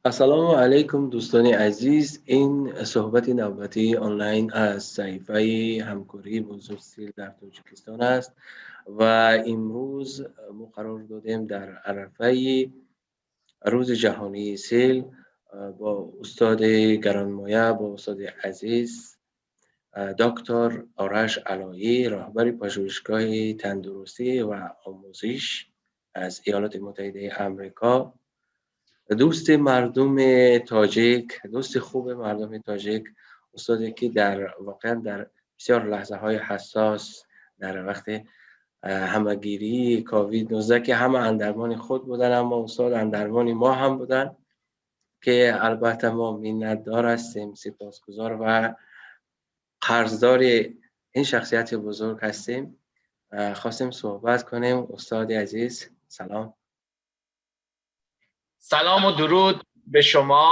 Ассалому алайкум, дӯстони азиз. Ин суҳбати навбатии онлайн аз саҳифаи ҳамкории бузург сил дар Тоҷикистон аст ва имрӯз мо қарор додем дар арафаи Рӯзи ҷаҳонии сил бо устоди гаронмоя, бо устоди азиз, доктор Ораш Алоӣ, роҳбари пажӯҳишгоҳи тандурустӣ ва омӯзиш аз Иёлоти Муттаҳидаи Амрико, дӯсти мардуми тоҷик, дӯсти хуби мардуми тоҷик, устоде ки дар воқеан дар бисёр лаҳзаҳои ҳассос, дар вақти ҳамагирии ковид 19 ки ҳама андармони худ буданд, аммо устод андармони мо ҳам буданд, ки албатта мо миннатдор ҳастем, сипосгузор ва қарздори ин шахсияти бузург ҳастем. Хостем суҳбат кунем. Устоди азиз, салом. Салом ва дуруд ба шумо,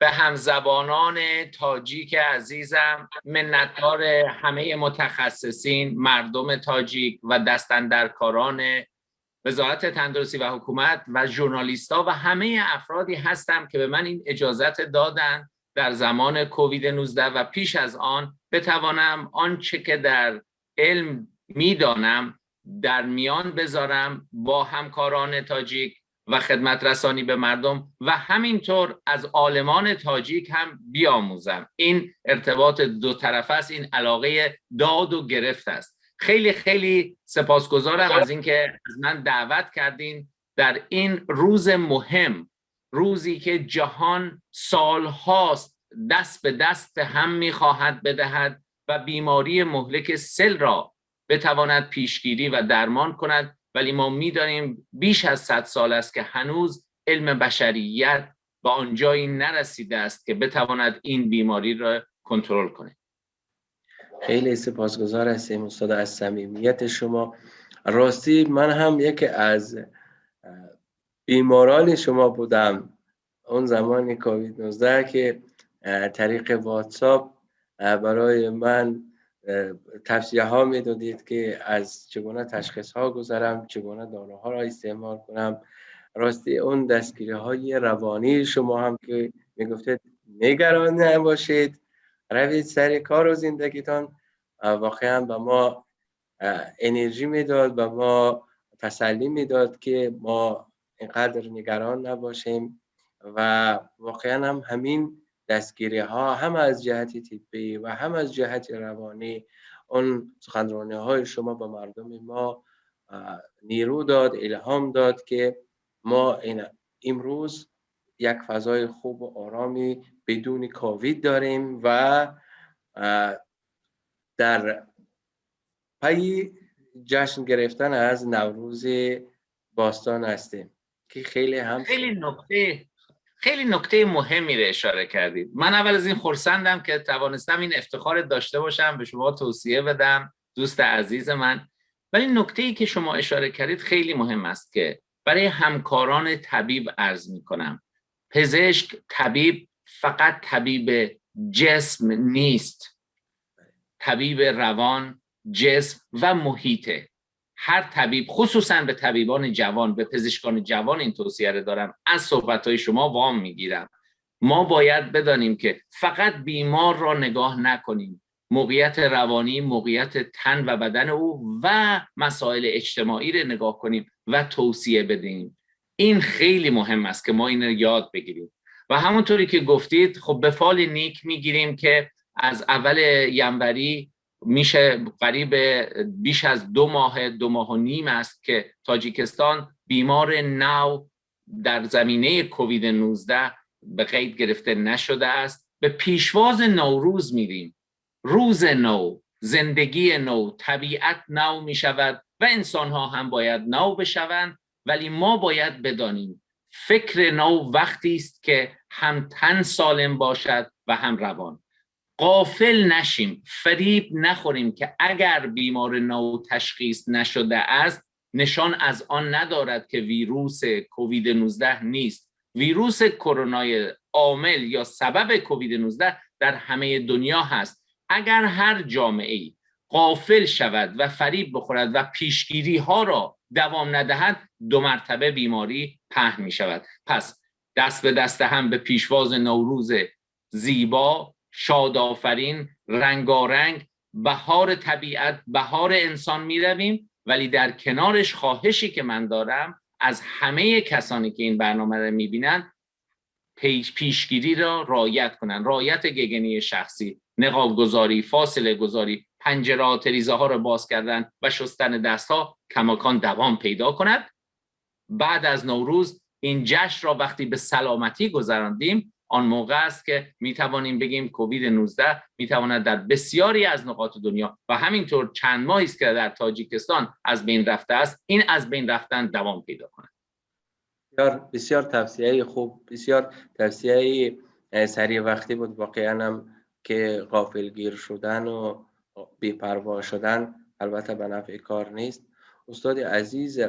ба ҳамзабонони тоҷики азизам. Миннатдори ҳамаи мутахассисин, мардуми тоҷик ва дастандаркорони Вазорати тандурустӣ ва ҳукумат ва журналистҳо ва ҳамаи афроде ҳастам, ки ба ман ин иҷозат доданд дар замони ковид 19 ва пеш аз он битавонам он чӣ ки дар илм медонам дар миён бизорам бо ҳамкорони тоҷик ва хидматрасонӣ ба мардум ва ҳаминтавр аз олимони тоҷик ҳам биомӯзам. Ин иртиботи дутарафа аст, ин алоқаи дод ва гирифт аст. Хеле хеле сипосгузорам аз инки аз ман даъват кардин дар ин рӯзи муҳим, рӯзе ки ҷаҳон солҳост даст ба даст ҳам мехоҳад бидиҳад ва бемории муҳлики сил ро битавонад пешгирӣ ва дармон кунад, вале мо медонем беш аз 100 сол аст, ки ҳанӯз илми башарият ба он ҷое нарасидааст, ки битавонад ин бемориро контрол кунад. Хеле сипосгузор ҳастем, устод, аз самимияти шумо. Ростӣ, ман ҳам яке аз беморони шумо будам он замони ковид 19, ки тариқи ватсап барои ман тавсияҳо медодед, ки аз чӣ гуна ташхисҳо гузарам, чӣ гуна доруҳоро истеъмол кунам. Ростӣ, он дастгириҳои равонии шумо ҳам, ки мегуфтед нигарон набошед, равед сари кору зиндагитон, воқеан ба мо энержӣ медод, ба мо тасаллӣ медод, ки мо инқадр нигарон набошем. Ва воқеан ҳам ҳамин дастгириҳо ҳам аз ҷиҳати тиббӣ ва ҳам аз ҷиҳати равонӣ, он суханрониҳои шумо ба мардуми мо нерӯ дод, илҳом дод, ки мо имрӯз як фазои хуб ва ороми бидуни ковид дорем ва дар пайи ҷашн гирифтан аз Наврӯзи бостон ҳастем, ки хеле ҳам Хеле нуктаи муҳиме ро ишора кардед. Ман аввал аз ин хурсандам, ки тавонистам ин ифтихор дошта бошам ба шумо тавсия бидам, дӯсти азизи ман. Вале нуктае ки шумо ишора кардед хеле муҳим аст, ки барои ҳамкорони табиб арз мекунам. Пизишк, табиб фақат табиби ҷисм нест, табиби равон, ҷисм ва муҳите. Ҳар табиб, хусусан ба табибони ҷавон, ба пизишкони ҷавон ин тавсия ро дорам, аз суҳбатҳои шумо вом мегирам. Мо бояд бидонем, ки фақат бемор ро нигоҳ накунем, موقعیت روانی، موقعیت تن و بدن او و مسائل اجتماعی رو نگاه کنیم و توصیه بدیم. این خیلی مهم است که ما این رو یاد بگیریم. و همونطوری که گفتید، خب به فال نیک میگیریم که از اول ینوری، میشه قریب بیش از 2 ماه، 2 ماه و نیم است که تاجیکستان بیمار نو در زمینه کووید 19 به قید گرفته نشده است. به پیشواز نوروز میریم، روز نو، زندگی نو، طبیعت نو می شود و انسان ها هم باید نو بشوند. ولی ما باید بدانیم فکر نو وقتی است که هم تن سالم باشد و هم روان. غافل نشیم، فریب نخوریم که اگر بیمار نو تشخیص نشده است، نشان از آن ندارد که ویروس کووید 19 نیست. ویروس کرونای عامل یا سبب کووید 19 در همه دنیا هست. اگر هر جامعه ای غافل شود و فریب بخورد و پیشگیری ها را دوام ندهد، دو مرتبه بیماری پهن می شود. پس دست به دست هم به پیشواز نوروز زیبا، شادآفرین، رنگارنگ، بهار طبیعت، بهار انسان می رویم. ولی در کنارش خواهشی که من دارم از همه کسانی که این برنامه رو می بینن، پیشگیری را رعایت کنن، رعایت گگنی شخصی، نقاب گذاری، فاصله گذاری، پنجره تریزه ها رو باز کردن و شستن دست ها کماکان دوام پیدا کند. بعد از نوروز این جشن را وقتی به سلامتی گذراندیم، آن موقع است که می توانیم بگیم کووید 19 می تواند در بسیاری از نقاط دنیا و همینطور چند ماهی است که در تاجیکستان از بین رفته است، این از بین رفتن دوام پیدا کند. بسیار بسیار توصیه خوب، بسیار توصیه سریع وقتی بود. واقعا هم که غافلگیر شدن و بی‌پروا شدن البته به نفع کار نیست. استاد عزیز،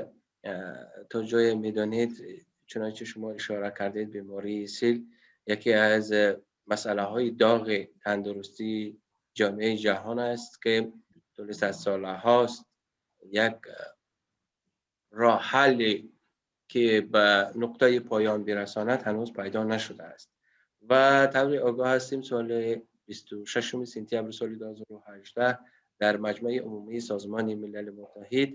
تا جای میدانید چنانچه شما اشاره کردید بیماری سیل یکی از مسئله های داغ تندرستی جامعه جهان است که طول 100 ساله هاست یک راه حل که به نقطه پایان برساند هنوز پیدا نشده است و طوری آگاه هستیم سال 26 سپتامبر سال 2018 در مجمع عمومی سازمان ملل متحد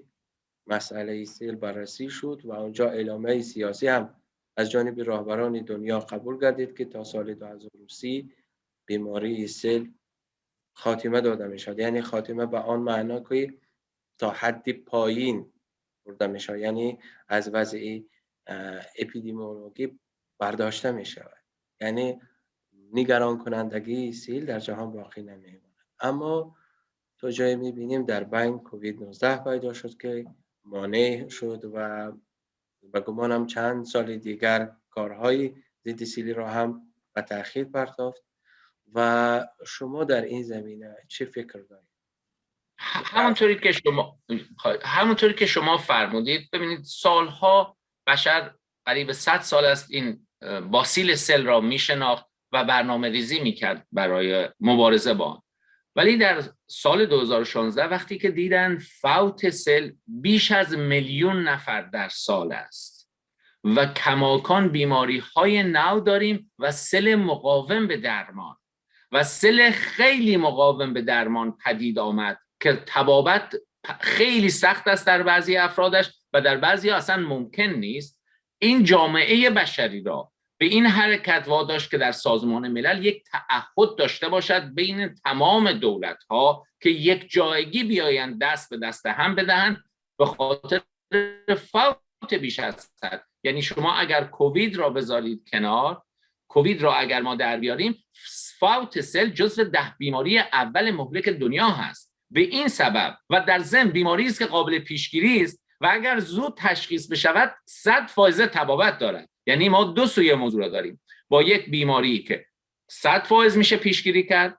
مسئله سیل بررسی شد و آنجا اعلامیه سیاسی هم از جانب راهبران دنیا قبول گردید که تا سال 2030 بیماری سیل خاتمه داده می شود. یعنی خاتمه به آن معنا که تا حد پایین برده می شود، یعنی از وضع اپیدمیولوژی برداشته می شود، یعنی نگران کنندگی سیل در جهان باقی نمی ماند. اما تا جای می بینیم در بین کووید 19 پیدا شد که مانع شد و به گمانم چند سال دیگر کارهای ضد سیلی را هم به تأخیر پرداخت. و شما در این زمینه چه فکر دارید؟ همونطوری که شما فرمودید، ببینید سالها بشر قریب 100 سال است این باسیل سل را میشناخت و برنامه ریزی میکرد برای مبارزه با آن. ولی در سال 2016 وقتی که دیدن فوت سل بیش از 1,000,000 نفر در سال است و کماکان بیماری های نو داریم و سل مقاوم به درمان و سل خیلی مقاوم به درمان پدید آمد که طبابت خیلی سخت است در بعضی افرادش و در بعضی اصلا ممکن نیست، این جامعه بشری را به این حرکت واداشت که در سازمان ملل یک تعهد داشته باشد بین تمام دولت‌ها که یک جایگی بیایند دست به دست هم بدهند به خاطر فوت بیش از حد. یعنی شما اگر کووید را بذارید کنار، کووید را اگر ما در بیاریم، فوت سل جزو 10 بیماری اول مهلک دنیا هست. به این سبب و در ضمن بیماری است که قابل پیشگیری است و اگر زود تشخیص بشود 100% طبابت دارد. یعنی ما دو سوی موضوع را داریم، با یک بیماری که 100% میشه پیشگیری کرد،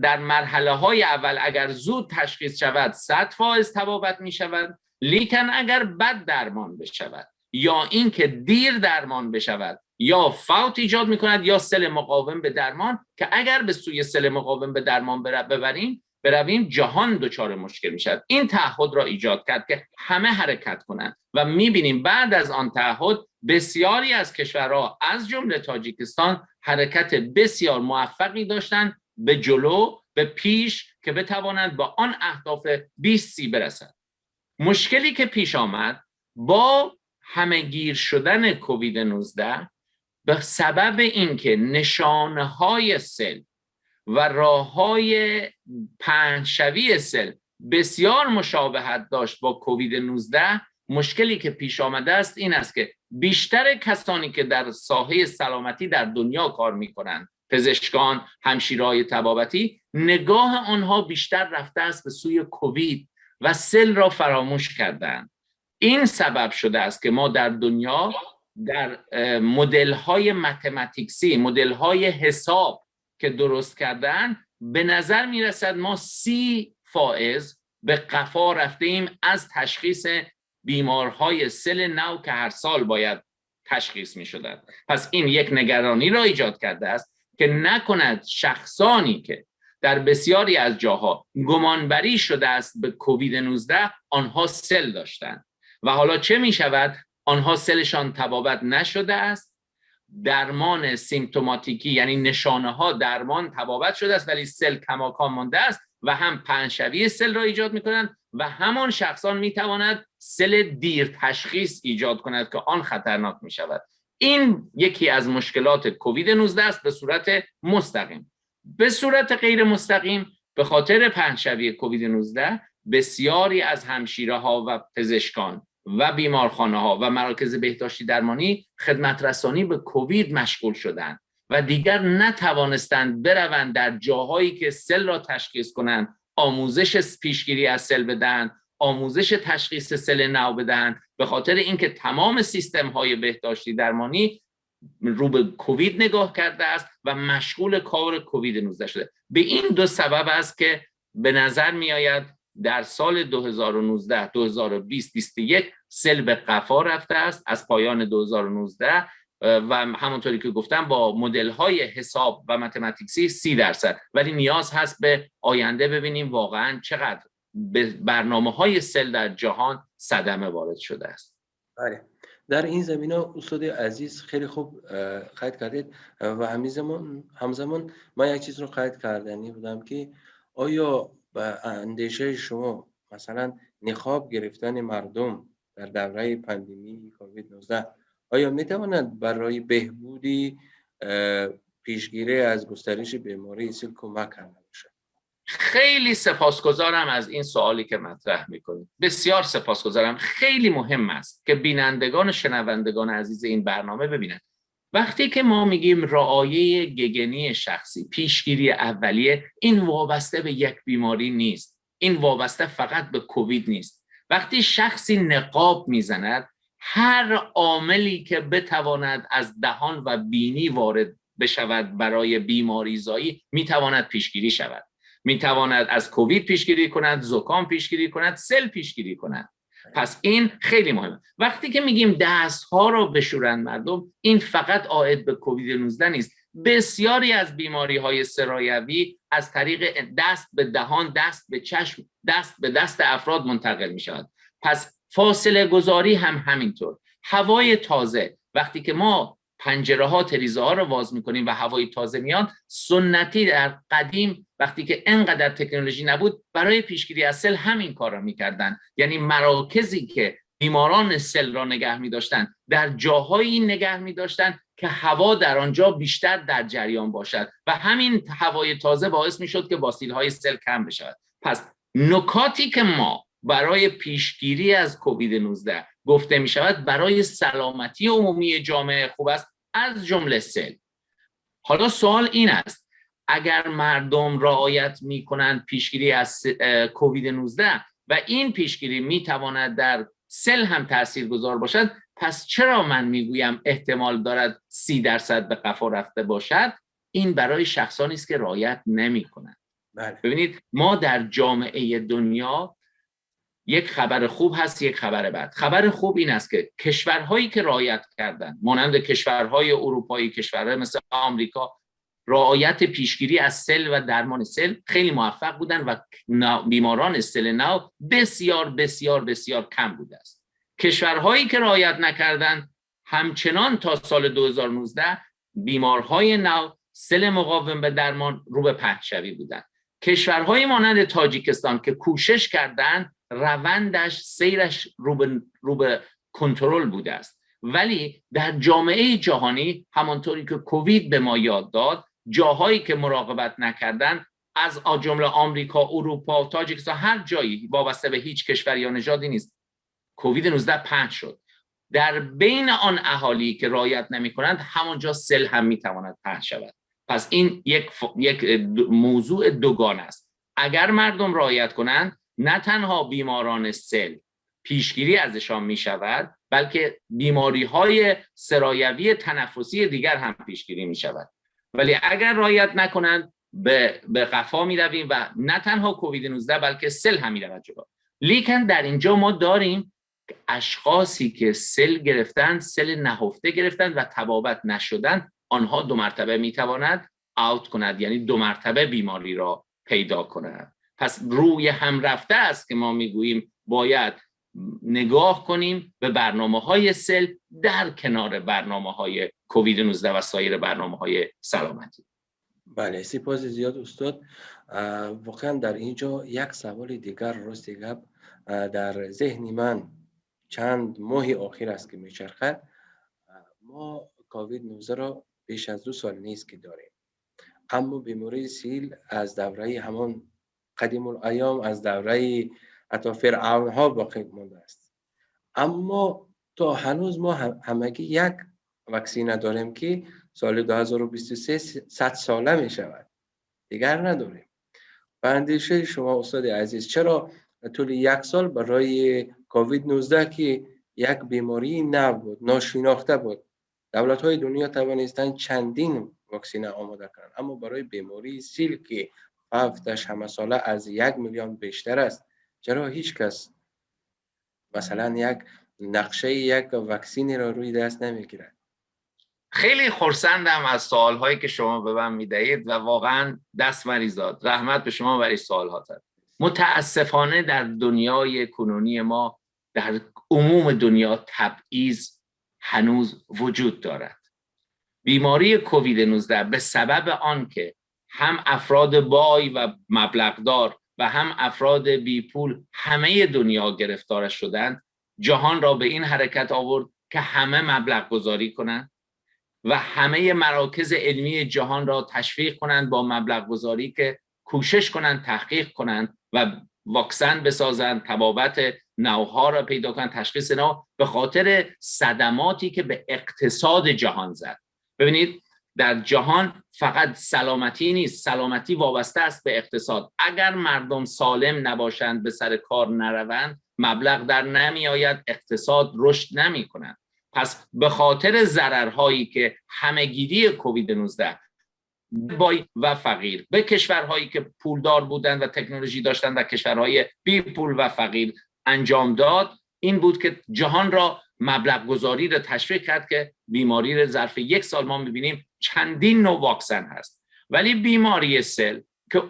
در مرحله های اول اگر زود تشخیص شود 100% طبابت میشود، لیکن اگر بد درمان بشود یا اینکه دیر درمان بشود یا فوت ایجاد میکند یا سل مقاوم به درمان، که اگر به سوی سل مقاوم به درمان برویم جهان دچار مشکل میشود. این تعهد را ایجاد کرد که همه حرکت کنند و میبینیم بعد از آن تعهد بسیاری از کشورها از جمله تاجیکستان حرکت بسیار موفقی داشتند به جلو، به پیش، که بتوانند با آن اهداف 2030 برسند. مشکلی که پیش آمد با همه‌گیر شدن کووید 19 به سبب اینکه نشانه‌های سل و راه‌های پهنشوی سل بسیار مشابهت داشت با کووید 19، مشکلی که پیش آمده است این است که بیشتر کسانی که در ساحه سلامتی در دنیا کار می‌کنند، پزشکان، همشیرهای طبابتی، نگاه آنها بیشتر رفته است به سوی کووید و سل را فراموش کردند. این سبب شده است که ما در دنیا در مدل‌های متماتیکسی، مدل‌های حساب که درست کردن، به نظر می‌رسد ما 30 فائز به قفا رفتیم از تشخیص بیمارهای سل نو که هر سال باید تشخیص می‌شدند. پس این یک نگرانی را ایجاد کرده است که نکند شخصانی که در بسیاری از جاها گمانبری شده است به کووید 19 آنها سل داشتند و حالا چه می شود؟ آنها سلشان طبابت نشده است، درمان symptomatic ی، یعنی نشانه ها درمان تبابت شده است ولی سل کماکان مانده است و هم پهنشوی سل را ایجاد میکنند و همان شخصان میتواند سل دیر تشخیص ایجاد کند که آن خطرناک میشود. این یکی از مشکلات کووید 19 است به صورت مستقیم. به صورت غیر مستقیم به خاطر پهنشوی کووید 19 بسیاری از همشیره ها و پزشکان و بیمارخانه ها و مراکز بهداشتی درمانی خدمت رسانی به کووید مشغول شدند و دیگر نتوانستند بروند در جاهایی که سل را تشخیص کنند، آموزش پیشگیری از سل بدن، آموزش تشخیص سل نو بدن، به خاطر اینکه تمام سیستم های بهداشتی درمانی رو به کووید نگاه کرده است و مشغول کار کووید 19 شده. به این دو سبب است که به نظر می آید در سال 2019، 2020، 21 سل به قفا رفته است از پایان 2019 و همونطوری که گفتم با مدل‌های حساب و mathematics ی 30%، ولی نیاز هست به آینده ببینیم واقعاً چقدر به برنامه‌های سل در جهان صدمه وارد شده است. بله، در این زمینه استاد عزیز خیلی خوب قید کردید و همزمان من یک چیز رو قید کردنی بودم که آیا به اندیشه شما مثلا نقاب گرفتن مردم در دوره پاندمی کووید 19 آیا میتواند برای بهبودی پیشگیری از گسترش بیماری سل کمک کرده باشد؟ خیلی سپاسگزارم از این سوالی که مطرح میکنید. بسیار سپاسگزارم. خیلی مهم است که بینندگان و شنوندگان عزیز این برنامه ببینند. وقتی که ما میگیم رعایه گگنی شخصی، پیشگیری اولیه، این وابسته به یک بیماری نیست. این وابسته فقط به کووید نیست. وقتی شخصی نقاب میزند، هر عاملی که بتواند از دهان و بینی وارد بشود برای بیماری زایی میتواند پیشگیری شود. میتواند از کووید پیشگیری کند، زکام پیشگیری کند، سل پیشگیری کند. پس این خیلی مهمه. وقتی که میگیم دستها رو بشورند مردم، این فقط عائد به کووید 19 نیست. بسیاری از بیماری‌های سرایوی از طریق دست به دهان، دست به چشم، دست به دست افراد منتقل میشود. پس فاصله گذاری هم همینطور. هوای تازه، وقتی که ما پنجره ها، تریزه ها رو باز میکنیم و هوای تازه میاد، سنتی در قدیم وقتی که انقدر تکنولوژی نبود برای پیشگیری از سل همین کار رو میکردن. یعنی مراکزی که بیماران سل را نگه میداشتن در جاهایی نگه میداشتن که هوا در آنجا بیشتر در جریان باشد و همین هوای تازه باعث میشد که باسیل های سل کم بشود. پس نکاتی که ما برای پیشگیری از کووید 19 گفته می شود برای سلامتی عمومی جامعه خوب است، از جمله سل. حالا سوال این است، اگر مردم رعایت می کنند پیشگیری از کووید 19 و این پیشگیری می تواند در سل هم تاثیرگذار باشد، پس چرا من می گویم احتمال دارد 30% به قفا رفته باشد؟ این برای شخصانی است که رعایت نمی کنند. بله. ببینید ما در جامعه دنیا یک خبر خوب هست، یک خبر بد. خبر خوب این است که کشورهایی که رعایت کردند، مانند کشورهای اروپایی، کشورهای مثل آمریکا، رعایت پیشگیری از سل و درمان سل خیلی موفق بودند و بیماران سل نو بسیار بسیار بسیار کم بوده است. کشورهایی که رعایت نکردند همچنان تا سال 2019 بیمارهای نو سل مقاوم به درمان رو به پهنشوی بودند. کشورهای مانند تاجیکستان که کوشش کردند، روندش، سیرش رو به کنترل بوده است. ولی در جامعه جهانی همانطوری که کووید به ما یاد داد، جاهایی که مراقبت نکردن، از جمله آمریکا، اروپا، تاجیکستان، هر جایی وابسته به هیچ کشور یا نژادی نیست، کووید 19 پهن شد. در بین آن اهالی که رعایت نمی‌کنند، همانجا سل هم می‌تواند پهن شود. پس این یک موضوع دوگانه است. اگر مردم رعایت کنند، نه تنها بیماران سل پیشگیری ازشان می شود، بلکه بیماری های سرایوی تنفسی دیگر هم پیشگیری می شود. ولی اگر رعایت نکنند به قفا می رویم و نه تنها کووید 19 بلکه سل هم می رود جلو. لیکن در اینجا ما داریم اشخاصی که سل گرفتن، سل نهفته گرفتن و طبابت نشدن، آنها دو مرتبه می تواند اوت کند، یعنی دو مرتبه بیماری را پیدا کند. پس روی هم رفته است که ما میگوییم باید نگاه کنیم به برنامه‌های سل در کنار برنامه‌های کووید 19 و سایر برنامه‌های سلامتی. بله، سپاس زیاد استاد. واقعا در اینجا یک سوال دیگر راست گپ در ذهن من چند ماه اخیر است که میچرخد. ما کووید 19 را بیش از 2 سال نیست که داریم، اما بیماری سیل از دوره همان قدیم الایام، از دوره حتی فرعون ها باقی مانده است. اما تا هنوز ما همگی یک واکسین داریم که سال 2023 100 ساله می شود، دیگر نداریم. به اندیشه شما استاد عزیز، چرا طول 1 سال برای کووید 19 که یک بیماری نو بود، ناشناخته بود، دولت های دنیا توانستند چندین واکسین آماده کنند، اما برای بیماری سیل که فوتش همه ساله از 1 میلیون بیشتر است، چرا هیچ کس مثلا یک نقشه یک واکسینی را روی دست نمیگیرد؟ خیلی خرسندم از سوالهایی که شما به من میدهید و واقعا دست مریزاد، رحمت به شما برای سوالهاتون. متاسفانه در دنیای کنونی ما، در عموم دنیا، تبعیض هنوز وجود دارد. بیماری کووید 19 به سبب آن که هم افراد بای و مبلغدار و هم افراد بی پول همه دنیا گرفتارش شدند، جهان را به این حرکت آورد که همه مبلغ گذاری کنند و همه مراکز علمی جهان را تشویق کنند با مبلغ گذاری که کوشش کنند، تحقیق کنند و واکسن بسازند، طبابت نوها را پیدا کنند، تشخیص نو، به خاطر صدماتی که به اقتصاد جهان زد. ببینید در جهان فقط سلامتی نیست، سلامتی وابسته است به اقتصاد. اگر مردم سالم نباشند، به سر کار نروند، مبلغ در نمی آید، اقتصاد رشد نمی کند. پس به خاطر ضررهایی که همه‌گیری کووید 19 بای و فقیر به کشورهایی که پولدار بودند و تکنولوژی داشتند و کشورهای بی پول و فقیر انجام داد، این بود که جهان را مبلغ گذاری را تشویق کرد که بیماری را ظرف 1 سال ما می‌بینیم چندین نوع واکسن هست. ولی بیماری سل که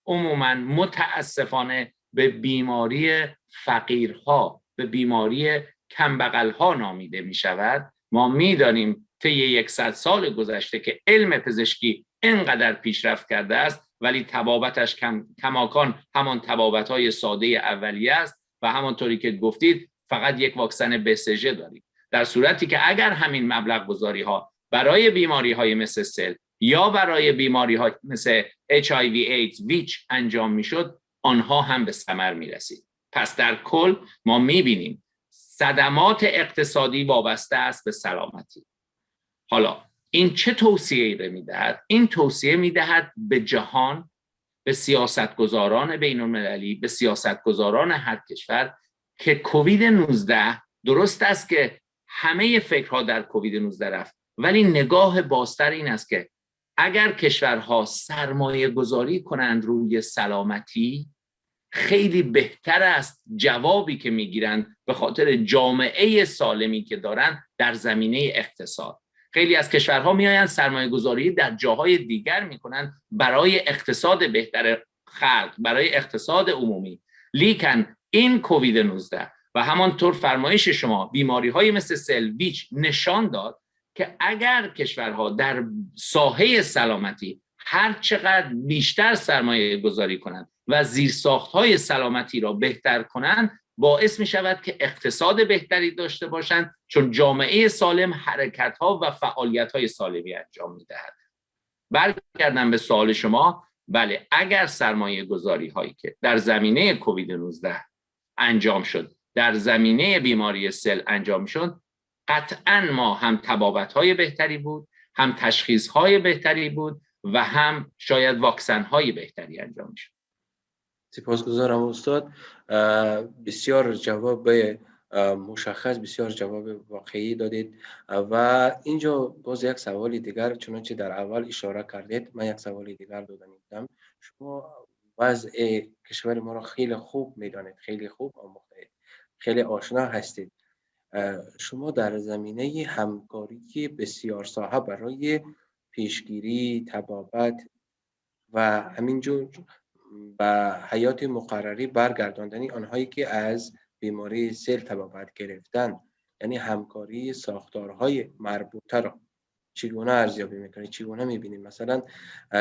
عموماً متاسفانه به بیماری فقیرها، به بیماری کمبغل‌ها نامیده می‌شود، ما می‌دانیم طی 100 سال گذشته که علم پزشکی اینقدر پیشرفت کرده است، ولی طبابتش کماکان همان طبابت‌های ساده اولیه است و همانطوری که گفتید فقط یک واکسن BCG داریم، در صورتی که اگر همین مبلغ گذاری‌ها برای بیماری‌های مثل سل یا برای بیماری‌های مثل HIV AIDS ویچ انجام می‌شد، آنها هم به ثمر می‌رسید. پس در کل ما می‌بینیم صدمات اقتصادی وابسته است به سلامتی. حالا این چه توصیه‌ای رو می‌دهد؟ این توصیه می‌دهد به جهان، به سیاستگزاران بین‌المللی، به سیاستگزاران هر کشور که کووید 19 درست است که همه فکرها در کووید 19 رفت، ولی نگاه بازتر این است که اگر کشورها سرمایه گذاری کنند روی سلامتی، خیلی بهتر است جوابی که میگیرند به خاطر جامعه سالمی که دارند در زمینه اقتصاد. خیلی از کشورها میآیند سرمایه گذاری در جاهای دیگر میکنند برای اقتصاد بهتر خلق، برای اقتصاد عمومی. لیکن این کووید 19 و همانطور فرمایش شما بیماری های مثل سل ویچ نشان داد که اگر کشورها در ساحه سلامتی هر چقدر بیشتر سرمایه گذاری کنند و زیرساخت‌های سلامتی را بهتر کنند، باعث می شود که اقتصاد بهتری داشته باشند، چون جامعه سالم حرکت‌ها و فعالیت‌های سالمی انجام می‌دهد. برگردم به سوال شما، بله، اگر سرمایه گذاری هایی که در زمینه کووید 19 انجام شد، در زمینه بیماری سل انجام شد، قطعاً ما هم طبابت‌های بهتری بود، هم تشخیص‌های بهتری بود و هم شاید واکسن‌های بهتری انجام شد. سپاسگزارم استاد، بسیار جواب مشخص، بسیار جواب واقعی دادید. و اینجا باز یک سوال دیگر، چنانچه در اول اشاره کردید، من یک سوال دیگر دادن بودم. شما وضع کشور ما را خیلی خوب میدانید، خیلی خوب آموختید، خیلی آشنا هستید. شما در زمینه همکاری بسیار ساحه برای پیشگیری، طبابت و همینجور به حیات مقرری برگرداندن آنهایی که از بیماری سل طبابت گرفتن، یعنی همکاری ساختارهای مربوطه را چگونه ارزیابی میکنید، چگونه میبینید؟ مثلا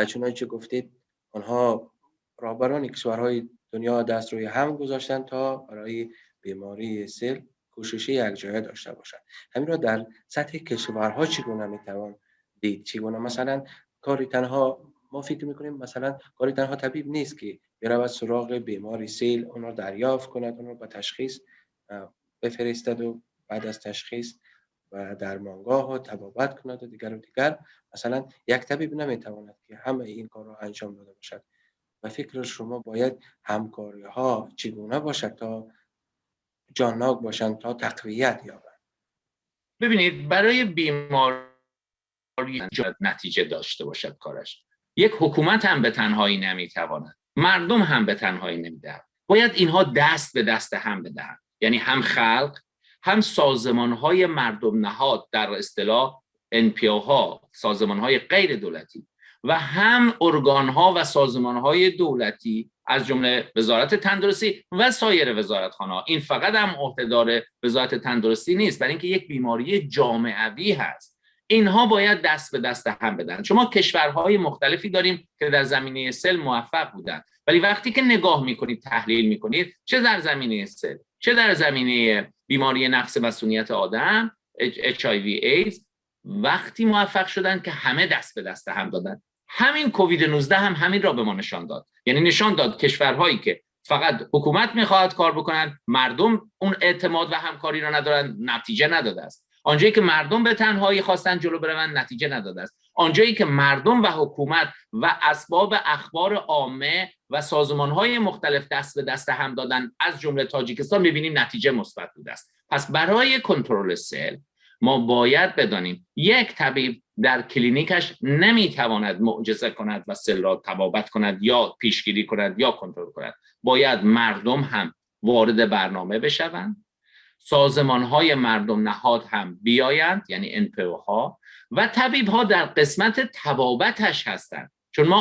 چنانچه گفتید آنها راهبران کشورهای دنیا دست روی هم گذاشتن تا برای بیماری سل کوشش یک جایه داشته باشند. همین را در سطح کشورها چگونه میتوان دید؟ چگونه مثلا کاری تنها ما فکر میکنیم مثلا کاری تنها طبیب نیست که برود سراغ بیماری سل، اون را دریافت کند، اون را به تشخیص بفرستد و بعد از تشخیص و درمانگاه و طبابت کند و دیگر و دیگر. مثلا یک طبیب نمیتواند که همه این کار را انجام داده باشد. و فکر شما باید همکاری ها چگونه باشد تا جانناک باشند، تا تقویت یابند؟ ببینید، برای بیماری نتیجه داشته باشد کارش، یک حکومت هم به تنهایی نمیتواند، مردم هم به تنهایی نمیدهند. باید اینها دست به دست هم بدهند، یعنی هم خلق، هم سازمان‌های مردم نهاد، در اصطلاح NPO ها، سازمان‌های غیر دولتی، و هم ارگان‌ها و سازمان‌های دولتی از جمله وزارت تندرستی و سایر وزارتخانه‌ها. این فقط هم عهده‌دار وزارت تندرستی نیست، برای اینکه یک بیماری جامعوی هست. اینها باید دست به دست هم بدن. شما کشورهای مختلفی داریم که در زمینه سل موفق بودن، ولی وقتی که نگاه می‌کنید، تحلیل می‌کنید، چه در زمینه سل، چه در زمینه بیماری نقص مصونیت آدم، HIV AIDS، وقتی موفق شدن که همه دست به دست هم دادن. همین کووید 19 هم همین را به ما نشان داد. یعنی نشان داد کشورهایی که فقط حکومت میخواهد کار بکنن، مردم اون اعتماد و همکاری را ندارن، نتیجه نداده است. آنجایی که مردم به تنهایی خواستن جلو بروند، نتیجه نداده است. آنجایی که مردم و حکومت و اسباب اخبار عامه و سازمان‌های مختلف دست به دست هم دادن، از جمله تاجیکستان، می‌بینیم نتیجه مثبت بوده است. پس برای کنترل سل ما باید بدانیم یک طبیب در کلینیکش نمیتواند معجزه کند و سل را طبابت کند یا پیشگیری کند یا کنترل کند. باید مردم هم وارد برنامه بشوند، سازمان‌های مردم نهاد هم بیایند، یعنی NPO ها، و طبیب‌ها در قسمت طبابتش هستند، چون ما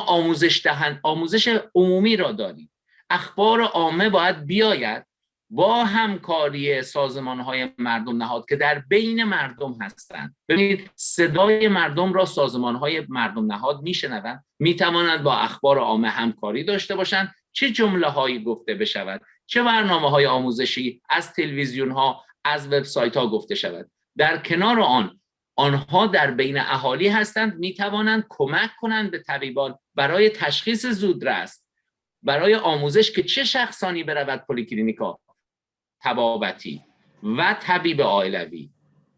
آموزش عمومی را داریم. اخبار عامه باید بیاید با همکاری سازمان‌های مردم نهاد که در بین مردم هستند. ببینید، صدای مردم را سازمان‌های مردم نهاد میشنوند، میتوانند با اخبار عامه همکاری داشته باشند، چه جمله‌هایی گفته بشود، چه برنامه‌های آموزشی از تلویزیون‌ها، از وبسایت‌ها گفته شود. در کنار آنها در بین اهالی هستند، میتوانند کمک کنند به طبیبان برای تشخیص زودرس، برای آموزش که چه شخصانی برود پلیکلینیکا طبابتی و طبیب عائلوی،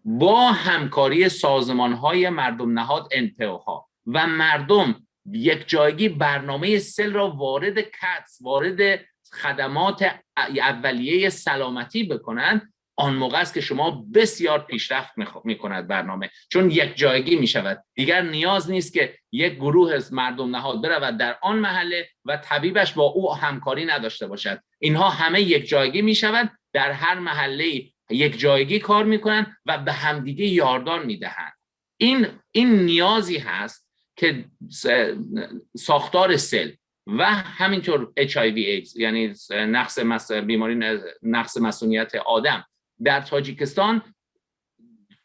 با همکاری سازمان‌های مردم نهاد NPO ها و مردم یک جایگی برنامه سل را وارد کتس، وارد خدمات اولیه سلامتی بکنند. آن موقع است که شما بسیار پیشرفت میکند برنامه، چون یک جایگی میشود. دیگر نیاز نیست که یک گروه از مردم نهاد برود در آن محله و طبیبش با او همکاری نداشته باشد. اینها همه یک جایگی میشود، در هر محله یک جایگی کار میکنند و به همدیگه یاردان میدهند. این نیازی هست که ساختار سل و همینطور HIV AIDS، یعنی بیماری نقص مصونیت آدم در تاجیکستان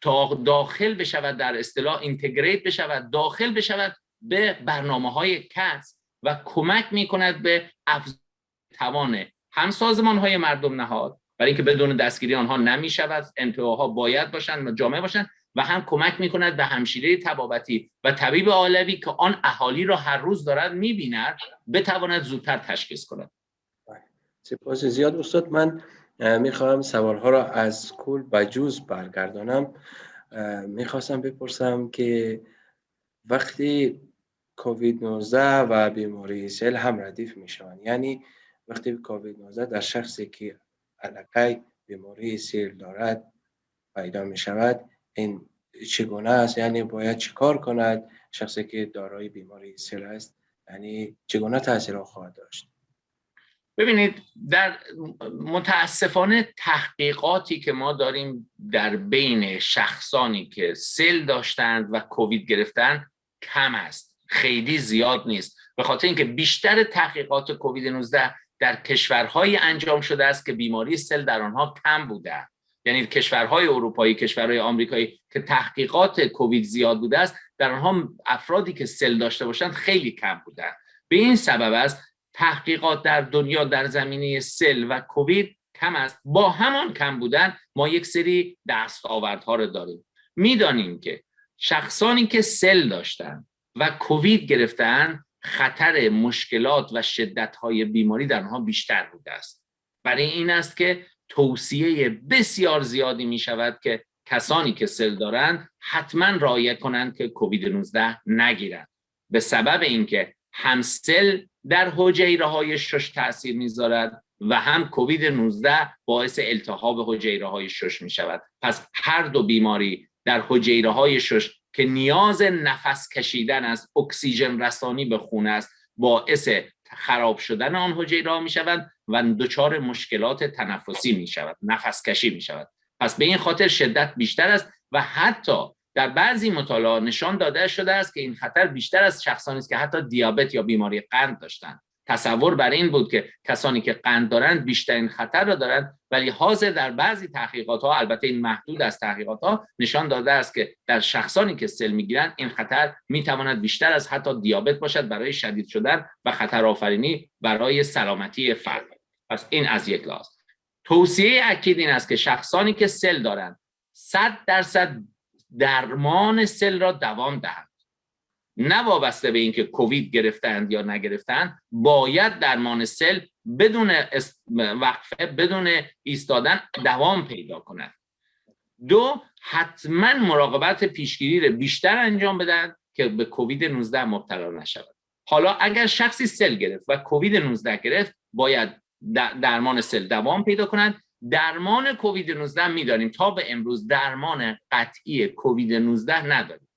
تا داخل بشود، در اصطلاح integrate بشود، داخل بشود به برنامه‌های کتس و کمک می‌کند به افزایش توان هم سازمان‌های مردم نهاد، برای اینکه بدون دستگیری آنها نمی‌شود، NPO ها باید باشند و جامعه باشند، و هم کمک می‌کند به همشیره طبابتی و طبیب عالوی که آن اهالی را هر روز دارد می‌بیند بتواند زودتر تشخیص کند. سپاس زیاد استاد. من میخواهم سوالها را از کل به جز برگردانم. میخواستم بپرسم که وقتی کووید 19 و بیماری سل هم ردیف میشوند، یعنی وقتی کووید 19 در شخصی که علاقه بیماری سل دارد پیدا میشود، این چگونه است؟ یعنی باید چیکار کند شخصی که دارای بیماری سل است؟ یعنی چگونه تاثیر خواهد داشت؟ ببینید، در متاسفانه تحقیقاتی که ما داریم در بین شخصانی که سل داشتند و کووید گرفتند کم است، خیلی زیاد نیست، به خاطر اینکه بیشتر تحقیقات کووید 19 در کشورهای انجام شده است که بیماری سل در آنها کم بوده. یعنی کشورهای اروپایی، کشورهای آمریکایی که تحقیقات کووید زیاد بوده است، در آنها افرادی که سل داشته باشند خیلی کم بودند. به این سبب است تحقیقات در دنیا در زمینه سل و کووید کم است. با همان کم بودن ما یک سری دستاوردها رو داریم. میدانیم که شخصانی که سل داشتند و کووید گرفتن، خطر مشکلات و شدت‌های بیماری در آنها بیشتر بوده است. برای این است که توصیه بسیار زیادی می شود که کسانی که سل دارند حتما رعایت کنند که کووید 19 نگیرند، به سبب اینکه هم سل در حجیره‌های شش تاثیر می‌ذارد و هم کووید 19 باعث التهاب حجیره‌های شش می شود. پس هر دو بیماری در حجیره‌های شش که نیاز نفس کشیدن از اکسیژن رسانی به خون است، باعث خراب شدن آن حجیره‌ها می شوند و دچار مشکلات تنفسی می شود، نفس کشی می شود. پس به این خاطر شدت بیشتر است و حتی در بعضی مطالعات نشان داده شده است که این خطر بیشتر از شخصانی است که حتی دیابت یا بیماری قند داشتند. تصور بر این بود که کسانی که قند دارند بیشترین خطر را دارند، ولی حاضر در بعضی تحقیقات‌ها، البته این محدود از تحقیقات‌ها، نشان داده است که در شخصانی که سل می‌گیرند این خطر می‌تواند بیشتر از حتی دیابت باشد برای شدید شدن و خطر آفرینی برای سلامتی فرد. پس این از یک لحاظ. توصیه اکید این است که شخصانی که سل دارند 100% درمان سل را دوام دهند، نه وابسته به اینکه کووید گرفتند یا نگرفتند. باید درمان سل بدون وقفه، بدون ایستادن دوام پیدا کند. دو، حتما مراقبت پیشگیری را بیشتر انجام بدن که به کووید 19 مبتلا نشود. حالا اگر شخصی سل گرفت و کووید 19 گرفت، باید درمان سل دوام پیدا کند. درمان کووید 19 میدانیم تا به امروز درمان قطعی کووید 19 نداریم.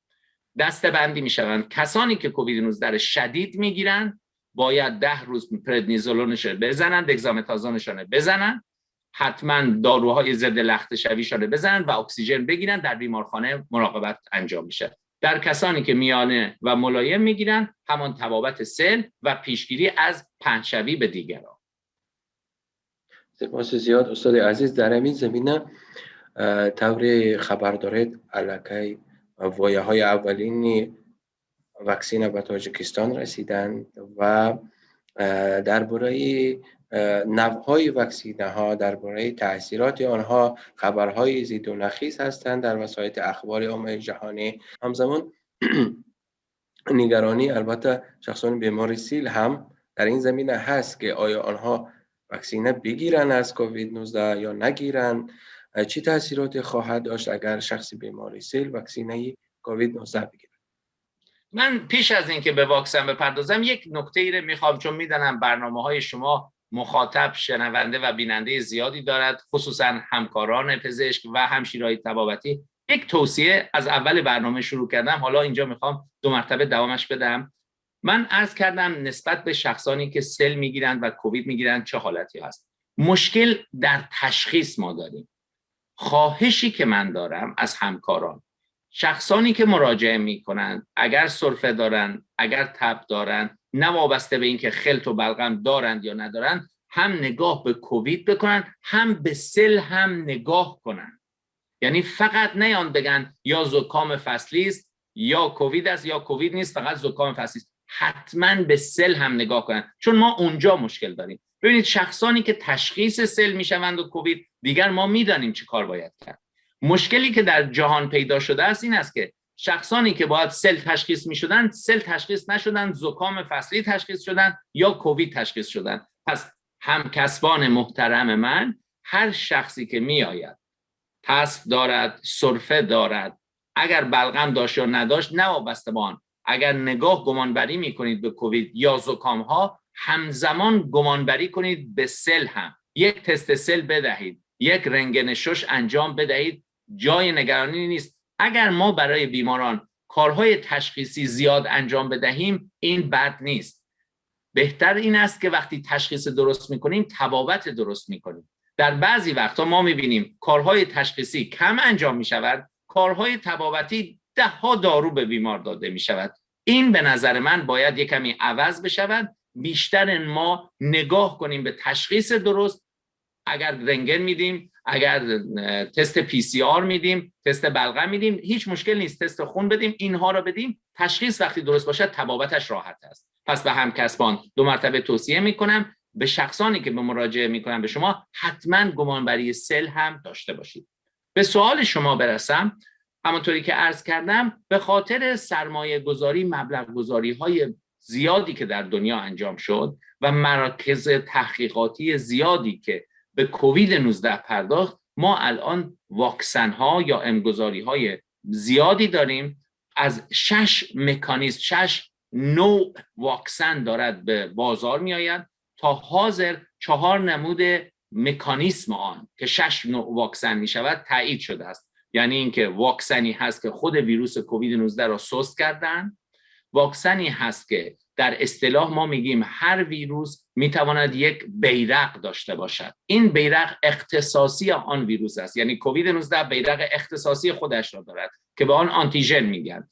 دسته‌بندی میشوند. کسانی که کووید 19 رو شدید میگیرن باید 10 روز پردنیزولونش رو بزنن، دگزامتازونش رو بزنن، حتما داروهای ضد لخته شویشون رو بزنن و اکسیژن بگیرن، در بیمارخانه مراقبت انجام میشه. در کسانی که میانه و ملایم میگیرن همان طبابت سل و پیشگیری از پهنشوی به دیگران. سپاس زیاد استاد عزیز. در همین زمینه طور خبر دارید علاقه وایه های اولین واکسین به تاجیکستان رسیدند و درباره نوع‌های واکسین‌ها، درباره تاثیرات آنها خبرهای زید و نخیز هستند در وسایل اخبار عامه جهانی. همزمان نگرانی البته شخصان بیمار سیل هم در این زمینه هست که آیا آنها واکسینه بگیرن از کووید 19 یا نگیرن، چه تاثیراتی خواهد داشت اگر شخصی بیمار سیل واکسینه کووید 19 بگیره. من پیش از اینکه به واکسن بپردازم یک نکته ای رو میخوام، چون میدانم برنامه‌های شما مخاطب، شنونده و بیننده زیادی دارد، خصوصا همکاران پزشک و همشیرهای طبابتی. یک توصیه از اول برنامه شروع کردم، حالا اینجا میخوام 2 مرتبه دوامش بدم. من عرض کردم نسبت به شخصانی که سل میگیرند و کووید میگیرند چه حالتی هست. مشکل در تشخیص ما داریم. خواهشی که من دارم از همکاران، شخصانی که مراجعه میکنند، اگر سرفه دارند، اگر تب دارند، نه وابسته به اینکه خلط و بلغم دارند یا ندارند، هم نگاه به کووید بکنن، هم به سل هم نگاه کنن. یعنی فقط نیان بگن یا زکام فصلی است یا کووید است یا کووید نیست، فقط زکام فصلی است. حتما به سل هم نگاه کنن، چون ما اونجا مشکل داریم. ببینید شخصانی که تشخیص سل میشوند و کووید، دیگر ما میدانیم چه کار باید کرد. مشکلی که در جهان پیدا شده است این است که شخصانی که باید سل تشخیص میشدن، سل تشخیص نشدن، زکام فصلی تشخیص شدن یا کووید تشخیص شدن. پس همکسبان محترم من، هر شخصی که میآید تسف دارد، سرفه دارد، اگر بلغم داشت یا نداشت، نه وابسته به آن، اگر نگاه گمانبری میکنید به کووید یا زکام ها، همزمان گمانبری کنید به سل هم. یک تست سل بدهید، یک رنگن شش انجام بدهید، جای نگرانی نیست. اگر ما برای بیماران کارهای تشخیصی زیاد انجام بدهیم این بد نیست. بهتر این است که وقتی تشخیص درست میکنیم طبابت درست میکنیم. در بعضی وقتا ما میبینیم کارهای تشخیصی کم انجام میشود، کارهای طبابتی ده ها دارو به بیمار داده میشود. این به نظر من باید یک کمی عوض بشود. بیشتر ما نگاه کنیم به تشخیص درست. اگر رنگن میدیم، اگر تست PCR میدیم، تست بلغم میدیم، هیچ مشکل نیست، تست خون بدیم، اینها را بدیم، تشخیص وقتی درست باشد طبابتش راحت است. پس به همکسبان 2 مرتبه توصیه میکنم، به شخصانی که به مراجعه میکنن به شما حتما گمانبری سل هم داشته باشید. به سوال شما برسم، همونطوری که عرض کردم به خاطر سرمایه گذاری، مبلغ گذاری های زیادی که در دنیا انجام شد و مراکز تحقیقاتی زیادی که به کووید 19 پرداخت، ما الان واکسن ها یا امگذاری های زیادی داریم. از 6 مکانیزم، 6 نوع واکسن دارد به بازار می آید. تا حاضر 4 نمود مکانیسم آن که 6 نوع واکسن می شود تایید شده است. یعنی اینکه واکسنی هست که خود ویروس کووید 19 را سست کردن، واکسنی هست که در اصطلاح ما میگیم هر ویروس میتواند یک بیرق داشته باشد، این بیرق اختصاصی آن ویروس است، یعنی کووید 19 بیرق اختصاصی خودش را دارد که به آن آنتیژن میگن.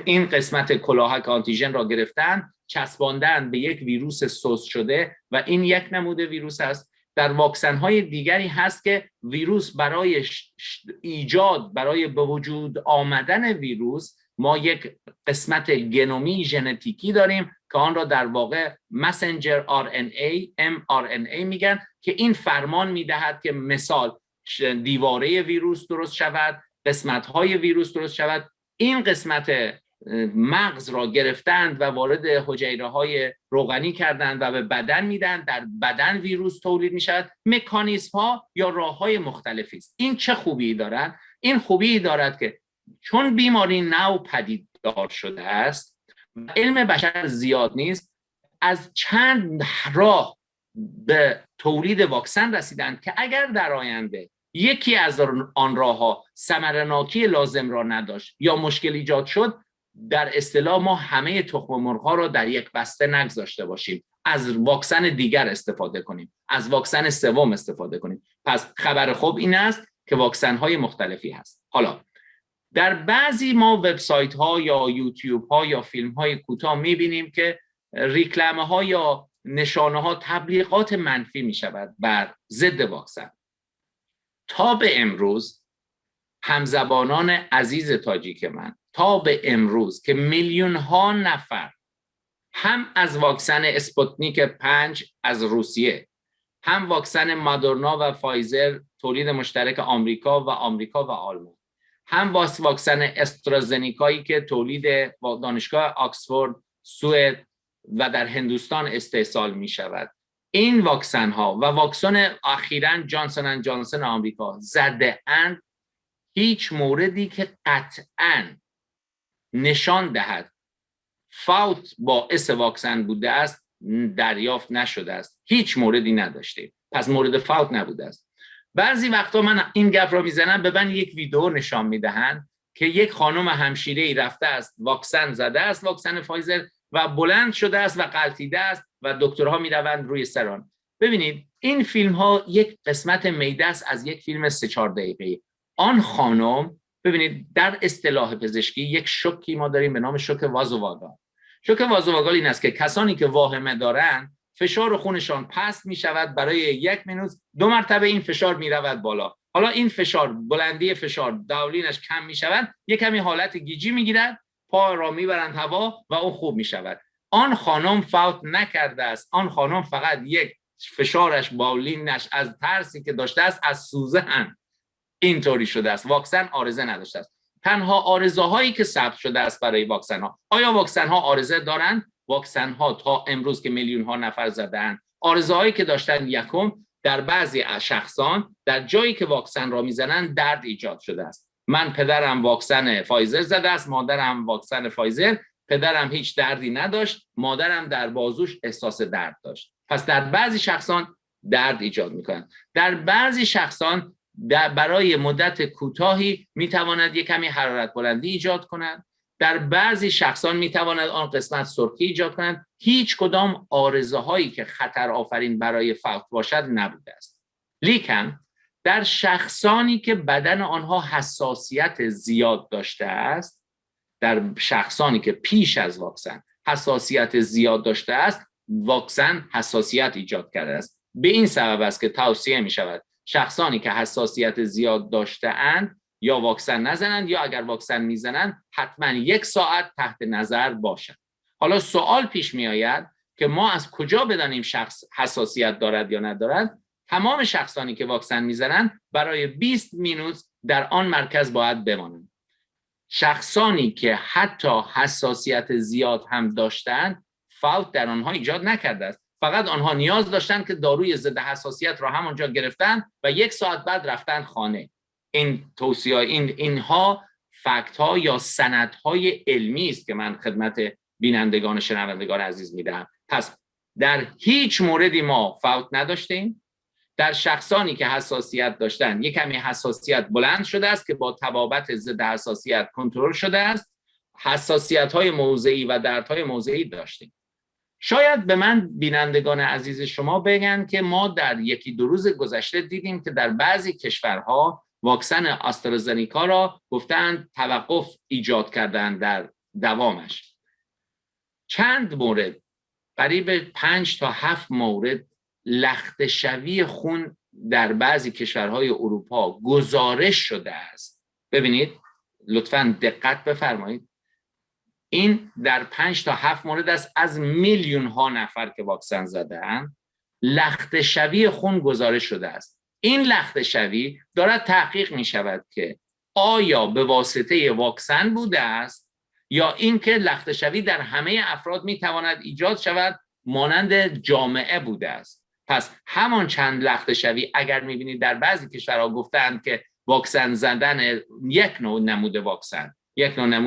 این قسمت کلاهک آنتیژن را گرفتن، چسباندن به یک ویروس سست شده و این یک نمود ویروس است. در واکسن های دیگری هست که ویروس برای ایجاد، برای به وجود آمدن ویروس ما یک قسمت گنومی ژنتیکی داریم که آن را در واقع مسنجر RNA mRNA میگن، که این فرمان میدهد که مثال دیواره ویروس درست شود، قسمت های ویروس درست شود. این قسمت مغز را گرفتند و وارد حجیره های روغنی کردند و به بدن میدن، در بدن ویروس تولید میشود. مکانیزم ها یا راه های مختلفی است. این چه خوبی دارد؟ این خوبی دارد که چون بیماری نو پدیدار شده است و علم بشر زیاد نیست، از چند راه به تولید واکسن رسیدند که اگر در آینده یکی از آن راه‌ها ثمرناکی لازم را نداشت یا مشکل ایجاد شد، در اصطلاح ما همه تخم مرغ‌ها را در یک بسته نگذاشته باشیم، از واکسن دیگر استفاده کنیم، از واکسن سوم استفاده کنیم. پس خبر خوب این است که واکسن‌های مختلفی هست. حالا در بعضی ما وبسایت‌ها یا یوتیوب‌ها یا فیلم‌های کوتاه می‌بینیم که ریکلم‌ها یا نشانه‌ها، تبلیغات منفی می‌شود بر ضد واکسن. تا به امروز همزبانان عزیز تاجیک من، تا به امروز که میلیون ها نفر هم از واکسن اسپوتنیک 5 از روسیه، هم واکسن مادرنا و فایزر تولید مشترک آمریکا و آلمان، هم واکسن استرازنیکایی که تولید دانشگاه آکسفورد، سوئد و در هندوستان استحصال می شود، این واکسن ها و واکسن اخیراً جانسون اند جانسون آمریکا زده اند، هیچ موردی که قطعاً نشان دهد فوت باعث واکسن بوده است دریافت نشده است. هیچ موردی نداشته، پس مورد فوت نبوده است. بعضی وقتا من این گپ را میزنم، به من یک ویدیو نشان میدهند که یک خانم همشیره‌ای رفته است، واکسن زده است، واکسن فایزر، و بلند شده است و غلطیده است و دکترها میروند روی سران. ببینید این فیلم ها یک قسمت میده است از یک فیلم 3-4 دقیقه‌ای. آن خانم، ببینید در اصطلاح پزشکی یک شوکی ما داریم به نام شوک وازوواگال. شوک وازوواگال این است که کسانی که واهمه دارند فشار خونشان پست می شود، برای 1 minute 2 مرتبه این فشار می رود بالا. حالا این فشار، بلندی فشار داولینش کم می شود، یک کمی حالت گیجی می گیرد، پا را می برند هوا و او خوب می شود. آن خانم فوت نکرده است، آن خانم فقط یک فشارش باولینش از ترسی که داشته است، از سوزن اینطوری شده است. واکسن عارضه نداشته است. تنها عارضه هایی که ثبت شده است برای واکسن ها، آیا واکسن ها عارضه دارند؟ واکسن ها تا امروز که میلیون ها نفر زدن، عارضه هایی که داشتن، یکم در بعضی از شخصان در جایی که واکسن را میزنن درد ایجاد شده است. من پدرم واکسن فایزر زده است، مادرم واکسن فایزر، پدرم هیچ دردی نداشت، مادرم در بازوش احساس درد داشت. پس در بعضی شخصان درد ایجاد میکنند. در بعضی شخصان برای مدت کوتاهی میتواند یک کمی حرارت بلندی ایجاد کند. در بعضی شخصان میتواند آن قسمت سرخی ایجاد کند. هیچ کدام عارضه هایی که خطر آفرین برای فوت باشد نبوده است. لیکن در شخصانی که بدن آنها حساسیت زیاد داشته است، در شخصانی که پیش از واکسن حساسیت زیاد داشته است، واکسن حساسیت ایجاد کرده است. به این سبب است که توصیه می شود شخصانی که حساسیت زیاد داشته اند یا واکسن نزنند یا اگر واکسن میزنند حتما 1 ساعت تحت نظر باشند. حالا سوال پیش می آید که ما از کجا بدانیم شخص حساسیت دارد یا ندارد؟ تمام شخصانی که واکسن میزنند برای 20 مینوت در آن مرکز باید بمانند. شخصانی که حتی حساسیت زیاد هم داشتند فوت در آنها ایجاد نکرده است. فقط آنها نیاز داشتند که داروی ضد حساسیت را همانجا گرفتن و 1 ساعت بعد رفتن خانه. این توصیه، اینها فکت ها یا سندهای علمی است که من خدمت بینندگان و شنوندگان عزیز میدهم. پس در هیچ موردی ما فوت نداشتیم. در شخصانی که حساسیت داشتن یک کمی حساسیت بلند شده است که با طبابت ضد حساسیت کنترل شده است. حساسیت های موضعی و دردهای موضعی داشتیم. شاید به من بینندگان عزیز شما بگن که ما در 1-2 روز گذشته دیدیم که در بعضی کشورها واکسن آسترازنیکا را گفتند توقف ایجاد کردن در دوامش. چند مورد، قریب 5 تا 7 مورد لختشوی خون در بعضی کشورهای اروپا گزارش شده است. ببینید لطفاً دقت بفرمایید، این در 5 تا 7 مورد است از میلیون ها نفر که واکسن زده‌اند لختشوی خون گزارش شده است. این لختشوی دارد تحقیق می شود که آیا به واسطه واکسن بوده است یا اینکه لختشوی در همه افراد می تواند ایجاد شود مانند جامعه بوده است. پس همان چند لختشوی اگر می بینید در بعضی کشورها گفتند که واکسن زدن یک نوع نمود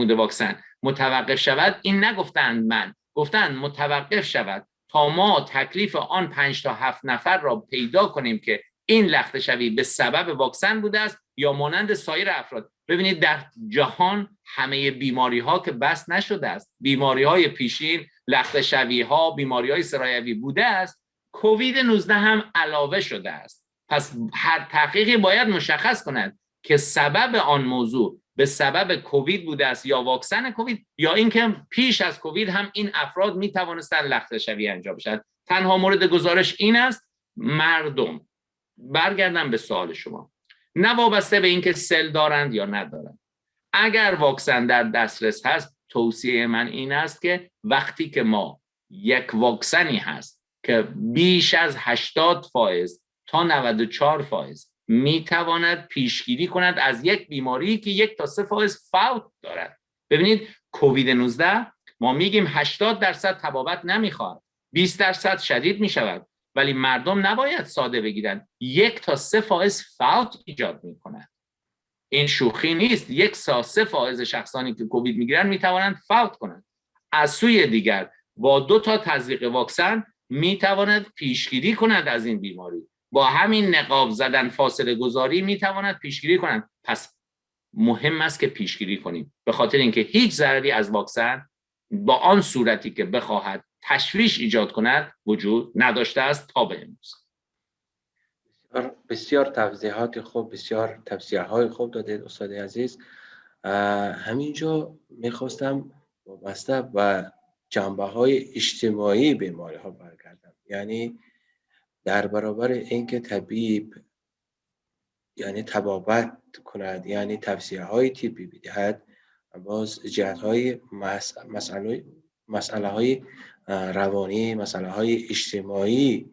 واکسن متوقف شود، این نگفتند من، گفتند متوقف شود تا ما تکلیف آن 5 تا 7 نفر را پیدا کنیم که این لختشوی به سبب واکسن بوده است یا مانند سایر افراد. ببینید در جهان همه بیماری ها که بس نشده است، بیماری های پیشین، لختشوی ها، بیماری های سرایوی بوده است، کووید 19 هم علاوه شده است. پس هر تحقیقی باید مشخص کند که سبب آن موضوع به سبب کووید بوده است یا واکسن کووید یا اینکه پیش از کووید هم این افراد می توانستند لختشوی انجام شود. تنها مورد گزارش این است. مردم، برگردم به سوال شما، نه وابسته به اینکه سل دارند یا ندارند، اگر واکسن در دسترس هست، توصیه من این است که وقتی که ما یک واکسنی هست که بیش از 80% تا 94% میتواند پیشگیری کند از یک بیماری که 1 تا 3% فوت دارد. ببینید کووید 19 ما میگیم 80% طبابت نمیخواد، 20% شدید میشود، ولی مردم نباید ساده بگیرن. 1 تا 3% فوت ایجاد میکند. این شوخی نیست. 1 تا 3% شخصانی که کووید میگیرن میتوانند فوت کنند. از سوی دیگر با 2 تا تزریق واکسن میتواند پیشگیری کند از این بیماری. با همین نقاب زدن، فاصله گذاری میتواند پیشگیری کند. پس مهم است که پیشگیری کنیم، به خاطر اینکه هیچ ضرری از واکسن با آن صورتی که بخواهد تشویش ایجاد کند وجود نداشته است تا به امروز. بسیار توضیحات خوب، بسیار توصیه‌های خوب دادید استاد عزیز. همینجا میخواستم وابسته به جنبه‌های اجتماعی بیماری‌ها برگردم. یعنی در برابر اینکه طبیب یعنی طبابت کند، یعنی توصیه‌های طبی بدهد، باز جهت‌های مسئله‌های روانی، مسئله‌های اجتماعی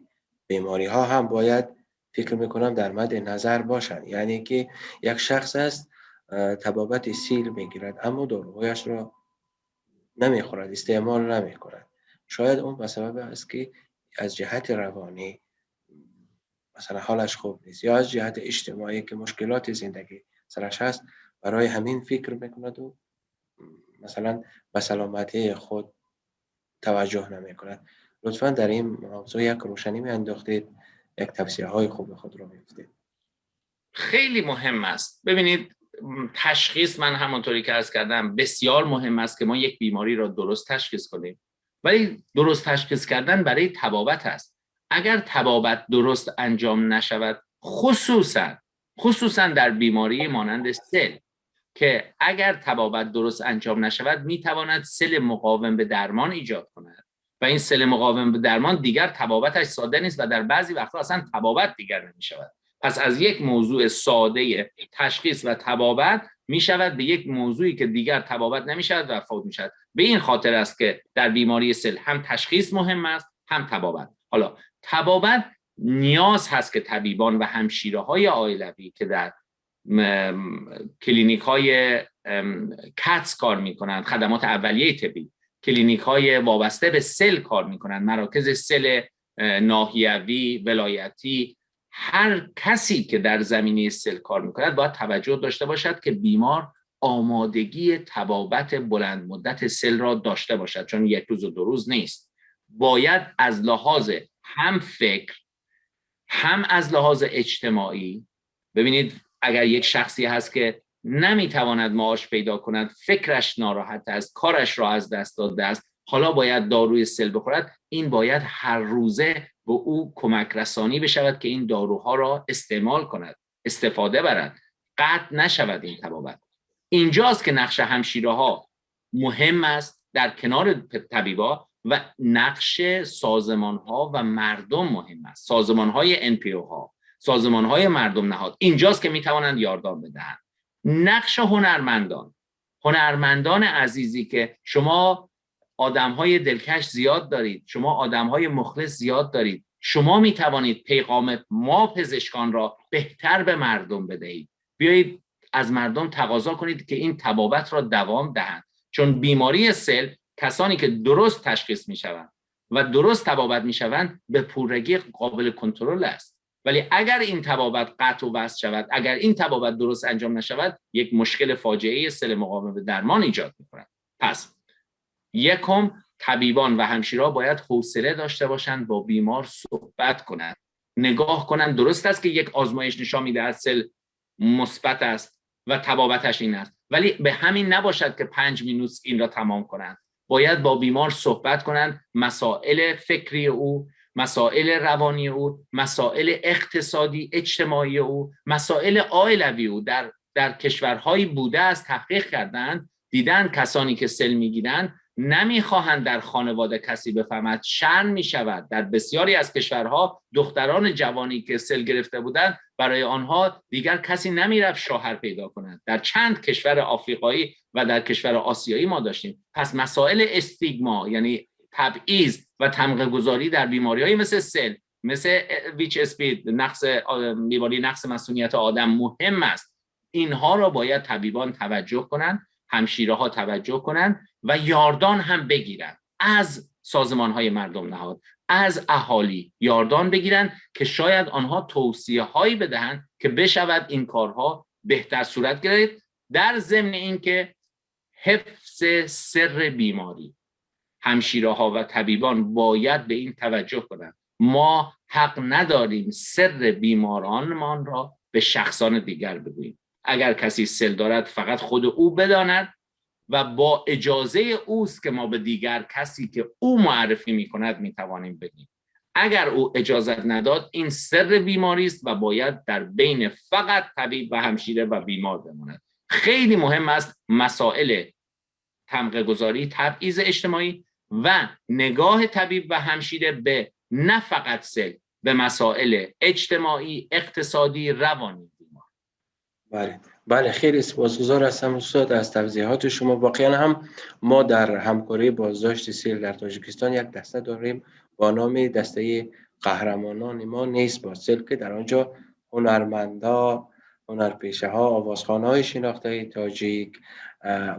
بیماری‌ها هم باید فکر می‌کنم در مد نظر باشند. یعنی که یک شخص است طبابت سیل می‌گیرد اما داروهایش را نمی‌خورد، استعمال نمی‌کند. شاید اون به سبب است که از جهت روانی مثلا حالش خوب نیست یا از جهت اجتماعی که مشکلات زندگی سرش هست، برای همین فکر میکند و مثلا به سلامتی خود توجه نمیکند. لطفا در این موضوع یک روشنی می انداختید، یک توصیه های خوب خود رو میگفتید. خیلی مهم است. ببینید تشخیص، من همونطوری که عرض کردم بسیار مهم است که ما یک بیماری را درست تشخیص کنیم، ولی درست تشخیص کردن برای طبابت است. اگر طبابت درست انجام نشود، خصوصا در بیماری مانند سل، که اگر طبابت درست انجام نشود میتواند سل مقاوم به درمان ایجاد کند و این سل مقاوم به درمان دیگر طبابتش ساده نیست و در بعضی وقتها اصلا طبابت دیگر نمی شود. پس از یک موضوع ساده تشخیص و طبابت می شود به یک موضوعی که دیگر طبابت نمی شود و فوت می شود. به این خاطر است که در بیماری سل هم تشخیص مهم است هم طبابت. حالا طبابت نیاز هست که طبیبان و همشیره های عائلوی که در کلینیک های CATS کار می کنند، خدمات اولیه طبی، کلینیک های وابسته به سل کار می کنند، مراکز سل ناحیوی، ولایتی، هر کسی که در زمینه سل کار میکند باید توجه داشته باشد که بیمار آمادگی طبابت بلند مدت سل را داشته باشد، چون یک روز و دو روز نیست. باید از لحاظ هم فکر هم از لحاظ اجتماعی، ببینید اگر یک شخصی هست که نمیتواند معاش پیدا کند، فکرش ناراحت است، کارش را از دست داده است، حالا باید داروی سل بخورد، این باید هر روزه به او کمک رسانی بشود که این داروها را استعمال کند، استفاده برد، قطع نشود این طبابت. اینجاست که نقش همشیره ها مهم است در کنار طبیبا و نقش سازمان ها و مردم مهم است. سازمان های NPO ها، سازمان های مردم نهاد، اینجاست که می توانند یاردان بدهند. نقش هنرمندان، هنرمندان عزیزی که شما آدم‌های دلکش زیاد دارید، شما آدم‌های مخلص زیاد دارید، شما می‌توانید پیغام ما پزشکان را بهتر به مردم بدهید. بیایید از مردم تقاضا کنید که این طبابت را دوام دهند، چون بیماری سل کسانی که درست تشخیص می‌شوند و درست طبابت می‌شوند به پورگی قابل کنترل است. ولی اگر این طبابت قطع و وصل شود، اگر این طبابت درست انجام نشود، یک مشکل فاجعه سل مقاوم به درمان ایجاد می‌کند. پس یکم، طبیبان و همشیرها باید حوصله داشته باشند، با بیمار صحبت کنند، نگاه کنند. درست است که یک آزمایش نشان می‌دهد سل مثبت است و طبابتش این است، ولی به همین نباشد که 5 مینوت این را تمام کنند. باید با بیمار صحبت کنند، مسائل فکری او، مسائل روانی او، مسائل اقتصادی اجتماعی او، مسائل عائلوی او. در کشورهایی بوده است تحقیق کردند، دیدن کسانی که سل میگیرند نمیخواهند در خانواده کسی بفهمد، شرم میشود. در بسیاری از کشورها دختران جوانی که سل گرفته بودند برای آنها دیگر کسی نمیرفت شوهر پیدا کنند. در چند کشور آفریقایی و در کشور آسیایی ما داشتیم. پس مسائل استیگما، یعنی تبعیض و تمغه گذاری در بیماری‌های مثل سل، مثل ویچ اسپید، نقص بیماری نقص مسئولیت آدم مهم است. اینها را باید طبیبان توجه کنند، همشیره ها توجه کنند و یاردان هم بگیرند از سازمان های مردم نهاد، از اهالی یاردان بگیرند که شاید آنها توصیه هایی بدهند که بشود این کارها بهتر صورت گرفت، در ضمن اینکه حفظ سر بیماری همشیره ها و طبیبان باید به این توجه کنند. ما حق نداریم سر بیمارانمان را به شخصان دیگر بگوییم. اگر کسی سل دارد فقط خود او بداند و با اجازه اوست که ما به دیگر کسی که او معرفی میکند میتوانیم بگیم. اگر او اجازت نداد این سر بیماری است و باید در بین فقط طبیب و همشیره و بیمار بماند. خیلی مهم است مسائل تمغه گذاری، تبعیض اجتماعی و نگاه طبیب و همشیره به نه فقط سل، به مسائل اجتماعی، اقتصادی، روانی بیمار. بله بله، خیلی سپاسگزار هستم استاد از توضیحات شما. واقعا هم ما در همکاری بازداشت سیل در تاجیکستان یک دسته داریم با نام دسته قهرمانان ما نیست با سیل، که در آنجا هنرمندا، هنرپیشه ها، آوازخوان‌های شناخته تاجیک،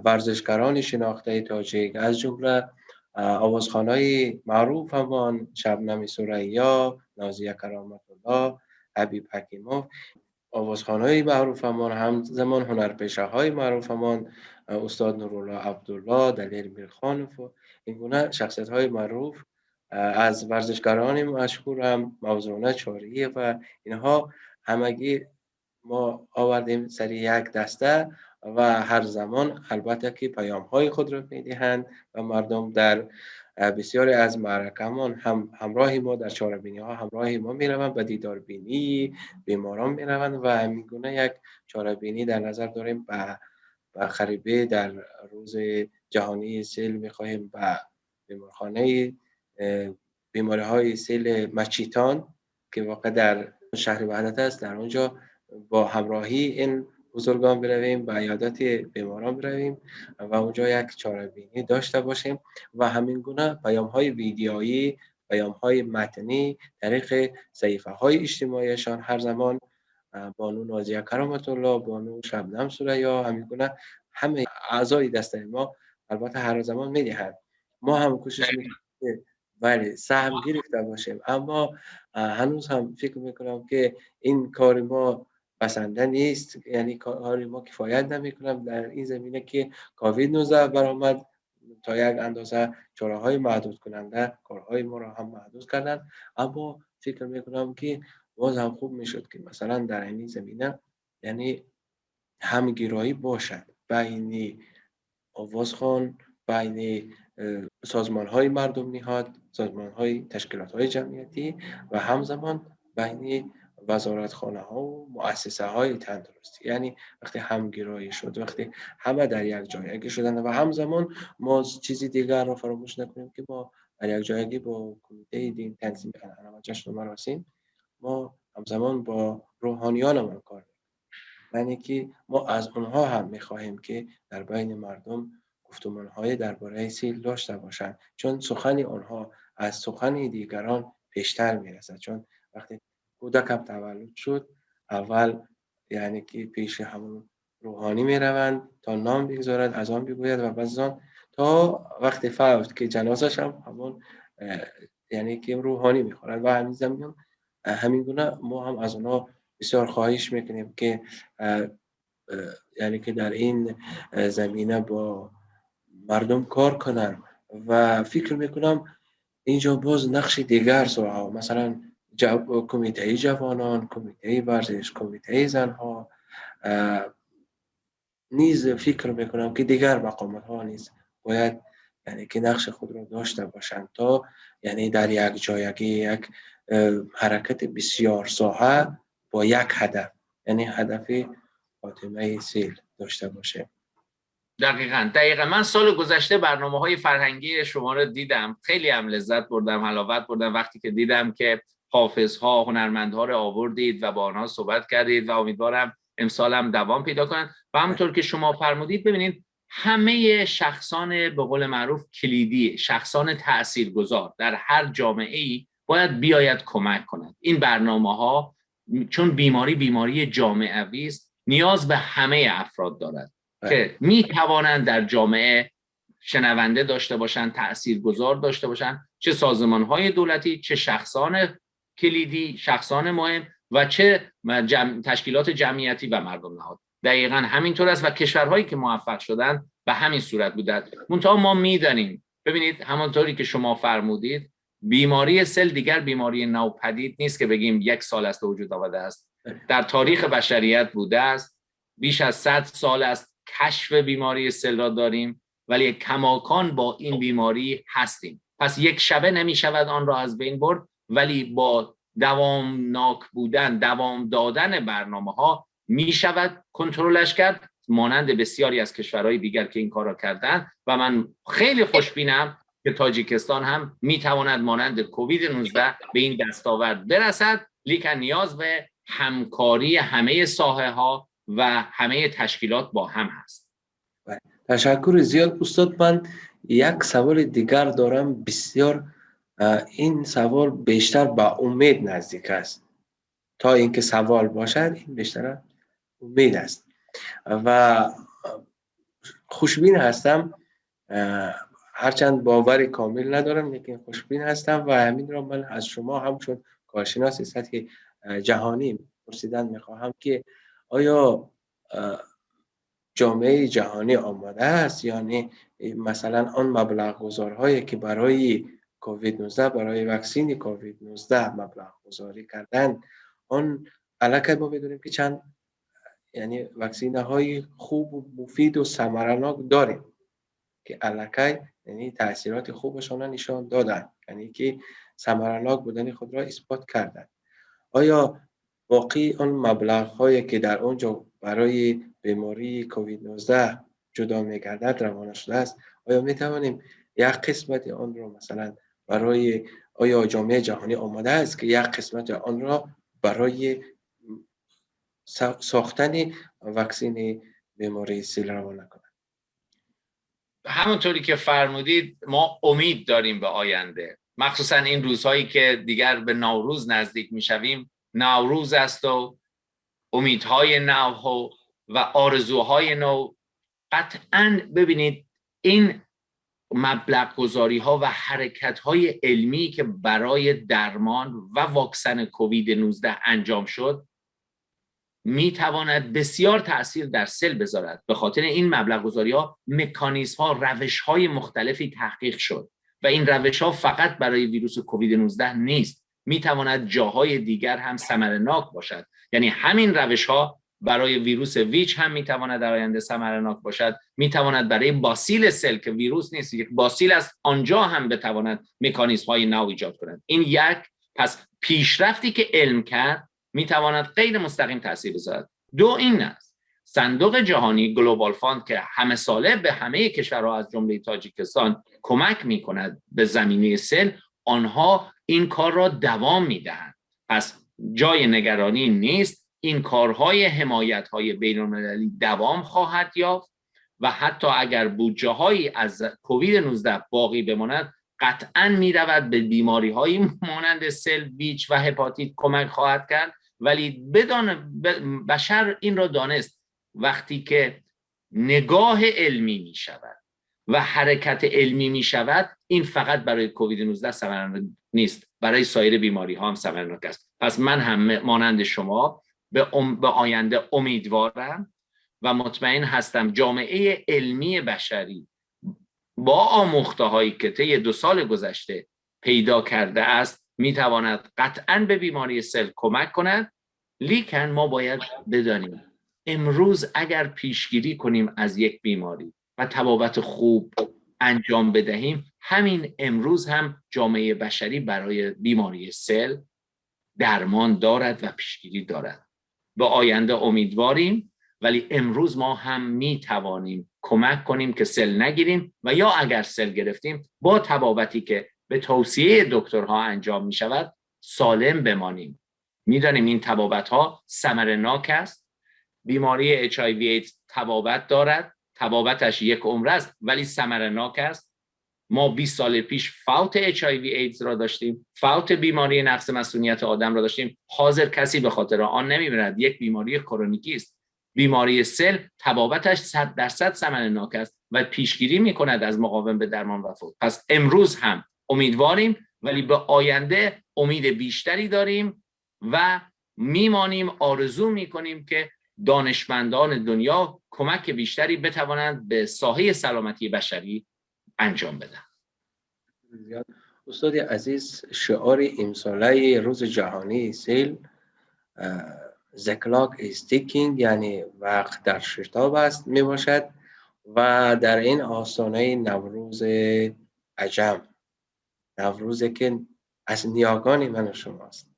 ورزشکاران شناخته تاجیک، از جمله آوازخوان‌های معروف همان شبنم ثریا، نازیه کرامت الله، حبیب حکیموف، آوازخوان‌های معروف همان، همزمان هنرپیشه‌های معروف همان استاد نورالله عبدالله، دلیر میرخانوف و این گونه شخصیت‌های معروف، از ورزشکاران مشهور هم موزونه چاریه و اینها همگی ما آوردیم سر یک دسته و هر زمان البته که پیام‌های خود را می‌دهند و مردم در بسیاری از معرکه‌مان هم همراه ما در چاره‌بینی‌ها همراه ما می‌روند، به دیداربینی بیماران می‌روند و همین گونه یک چاره‌بینی در نظر داریم به خریبه در روز جهانی سل می‌خواهیم به بیمارخانه بیماری های سیل مچیتان که واقع در شهر وحدت است، در اونجا با همراهی این بزرگان برویم، به عیادت بیماران برویم و اونجا یک چاره‌بینی داشته باشیم و همین گونه پیام های ویدیویی، پیام های متنی طریق صحیفه های اجتماعیشان هر زمان بانو نازیه کرامت الله، بانو شبنم ثریا، همین گونه همه اعضای دسته ما البته هر زمان میدهند. ما هم کوشش میکنیم ولی سهم گرفته باشیم، اما هنوز هم فکر میکنم که این کار ما بسنده نیست، یعنی کار ما کفایت نمیکنم در این زمینه که کووید 19 برآمد تا یک اندازه چاره های محدود کننده کارهای ما را هم محدود کردن، اما فکر میکنم که باز هم خوب میشد که مثلا در این زمینه یعنی همگرایی باشد بین آوازخوان، بین سازمان های مردم نهاد، سازمان های تشکیلات های جمعیتی و همزمان بین وزارتخانه ها و مؤسسه های تندرستی. یعنی وقتی همگرایی شد، وقتی همه در یک جایگی شدن و همزمان ما چیزی دیگر را فراموش نکنیم که ما در یک جایگی با کمیته دین تنظیم و جشن و مراسم، ما همزمان با روحانیان هم کار می‌کنیم. یعنی که ما از اونها هم می‌خواهیم که در بین مردم گفتمان‌های درباره سیل داشته باشند، چون سخن آنها از سخن دیگران بیشتر میرسد. چون وقتی کودک تولد شد، اول یعنی که پیش همون روحانی میروند تا نام بگذارد، از آن بگوید و بعد آن تا وقت فوت که جنازش هم همون یعنی که روحانی میخورد. و همین زمین همین گونه ما هم از آنها بسیار خواهش میکنیم که یعنی که در این زمینه با مردم کار کنن. و فکر میکنم اینجا باز نقش دیگر سوها، مثلا کمیته جوانان، کمیته ورزش، کمیته زنها نیز فکر میکنم که دیگر مقامات ها نیز باید یعنی که نقش خود را داشته باشند تا یعنی در یک جایگی یک حرکت بسیار ساحه با یک هدف، یعنی هدف خاتمه سیل داشته باشه. دقیقاً من سال گذشته برنامه‌های فرهنگی شما رو دیدم، خیلی هم لذت بردم، حلاوت بردم وقتی که دیدم که حافظها، هنرمندها رو آوردید و با آنها صحبت کردید و امیدوارم امسال هم دوام پیدا کنن. و همونطور که شما فرمودید، ببینید همه شخصان به قول معروف کلیدی، شخصان تاثیرگذار در هر جامعه‌ای باید بیاید کمک کند. این برنامه‌ها چون بیماری جامعه‌ای است، نیاز به همه افراد دارد که می توانند در جامعه شنونده داشته باشند، تاثیرگذار داشته باشند، چه سازمان‌های دولتی، چه شخصان کلیدی، شخصان مهم و چه تشکیلات جمعیتی و مردم نهاد. دقیقاً همینطور است و کشورهایی که موفق شدن به همین صورت بودند. منتها ما می‌دانیم، ببینید همانطوری که شما فرمودید، بیماری سل دیگر بیماری نوپدید نیست که بگیم یک سال است به وجود آمده است. در تاریخ بشریت بوده است، بیش از 100 سال است کشف بیماری سل را داریم، ولی کماکان با این بیماری هستیم. پس یک شبه نمی شود آن را از بین برد، ولی با دوامناک بودن، دوام دادن برنامه ها می شود کنترلش کرد، مانند بسیاری از کشورهای دیگر که این کار را کردن. و من خیلی خوشبینم که تاجیکستان هم می تواند مانند کووید 19 به این دستاورد برسد، لیکن نیاز به همکاری همه ساحه ها و همه تشکیلات با هم هست. تشکر زیاد استاد. من یک سوال دیگر دارم، بسیار این سوال بیشتر به امید نزدیک است تا اینکه سوال باشد، این بیشتر امید است و خوشبین هستم، هرچند باور کامل ندارم لیکن خوشبین هستم و همین را من از شما همچون کارشناس سطح جهانی پرسیدن میخواهم که آیا جامعه جهانی آماده است؟ یعنی مثلا آن مبلغ گذارهایی که برای کووید 19، برای واکسن کووید 19 مبلغ گذاری کردن، آن علاقه ما بدونیم که چند یعنی واکسین های خوب و مفید و ثمرناک داریم که علاقه یعنی تاثیرات خوبشان را نشان دادن، یعنی که ثمرناک بودن خود را اثبات کردن. آیا باقی آن مبلغ هایی که در آنجا برای بیماری کووید 19 جدا می‌گردد روانه شده است، آیا می‌توانیم یک قسمت آن را مثلا برای آیا جامعه جهانی آماده است که یک قسمت آن را برای ساختن واکسن بیماری سل روانه کند؟ همونطوری که فرمودید، ما امید داریم به آینده، مخصوصا این روزهایی که دیگر به نوروز نزدیک میشویم. نوروز است و امیدهای نو و آرزوهای نو. قطعا ببینید، این مبلغ گذاری ها و حرکت های علمی که برای درمان و واکسن کووید 19 انجام شد، می تواند بسیار تاثیر در سل بذارد. به خاطر این مبلغ گذاری ها، مکانیزم ها، روش های مختلفی تحقیق شد و این روش ها فقط برای ویروس کووید 19 نیست، می تواند جاهای دیگر هم ثمرناک باشد. یعنی همین روش ها برای ویروس ویچ هم میتواند در آینده ثمرناک باشد، میتواند برای باسیل سل که ویروس نیست، یک باسیل است، آنجا هم بتواند مکانیزم های نو ایجاد کند. این یک، پس پیشرفتی که علم کرد میتواند غیر مستقیم تاثیر بذارد. دو، این است صندوق جهانی، Global Fund، که همه ساله به همه کشورها از جمله تاجیکستان کمک میکند به زمینه سل، آنها این کار را دوام میدهند. پس جای نگرانی نیست. این کارهای حمایت های بین المللی دوام خواهد یافت و حتی اگر بودجه هایی از کووید 19 باقی بماند، قطعا می رود به بیماری های مانند سل، ویچ و هپاتیت کمک خواهد کرد. ولی بدان بشر این را دانست، وقتی که نگاه علمی می شود و حرکت علمی می شود، این فقط برای کووید 19 ثمرناک نیست، برای سایر بیماری ها هم ثمرناک است. پس من هم مانند شما به آینده امیدوارم و مطمئن هستم جامعه علمی بشری با آموخته هایی که طی 2 سال گذشته پیدا کرده است، میتواند قطعا به بیماری سل کمک کند. لیکن ما باید بدانیم امروز اگر پیشگیری کنیم از یک بیماری و طبابت خوب انجام بدهیم، همین امروز هم جامعه بشری برای بیماری سل درمان دارد و پیشگیری دارد. به آینده امیدواریم، ولی امروز ما هم می توانیم کمک کنیم که سل نگیریم و یا اگر سل گرفتیم، با طبابتی که به توصیه دکترها انجام می شود سالم بمانیم. میدانیم این طبابت ها ثمرناک است. بیماری HIV طبابت دارد، طبابتش یک عمر است ولی ثمرناک است. ما 20 سال پیش فوت HIV ایدز را داشتیم، فوت بیماری نقص مصونیت آدم را داشتیم. حاضر کسی به خاطر آن نمیمیرد، یک بیماری کرونیکی است. بیماری سل طبابتش 100% ثمرناک است و پیشگیری میکند از مقاوم به درمان و فوت. پس امروز هم امیدواریم، ولی به آینده امید بیشتری داریم و میمانیم، آرزو میکنیم که دانشمندان دنیا کمک بیشتری بتوانند به ساحه سلامتی بشری انجام بدن. استاد عزیز، شعار امساله روز جهانی سل The clock is ticking، یعنی وقت در شتاب است، می باشد و در این آستانه نوروز عجم، نوروزی که از نیاگان من و شماست،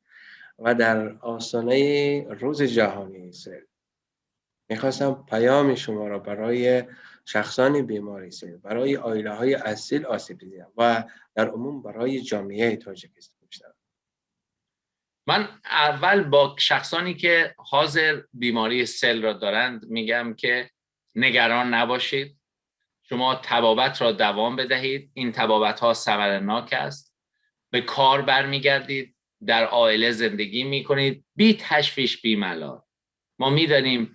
و در آستانه روز جهانی سل، میخواستم پیام شما را برای شخصان بیماری سل، برای عایله های از سل آسیب دیده و در عموم برای جامعه تاجیکستان بشنوم. من اول با شخصانی که حاضر بیماری سل را دارند میگم که نگران نباشید. شما طبابت را دوام بدهید، این طبابت ها ثمرناک است. به کار برمیگردید، در عائله زندگی میکنید، بی تشویش، بی ملال. ما میدانیم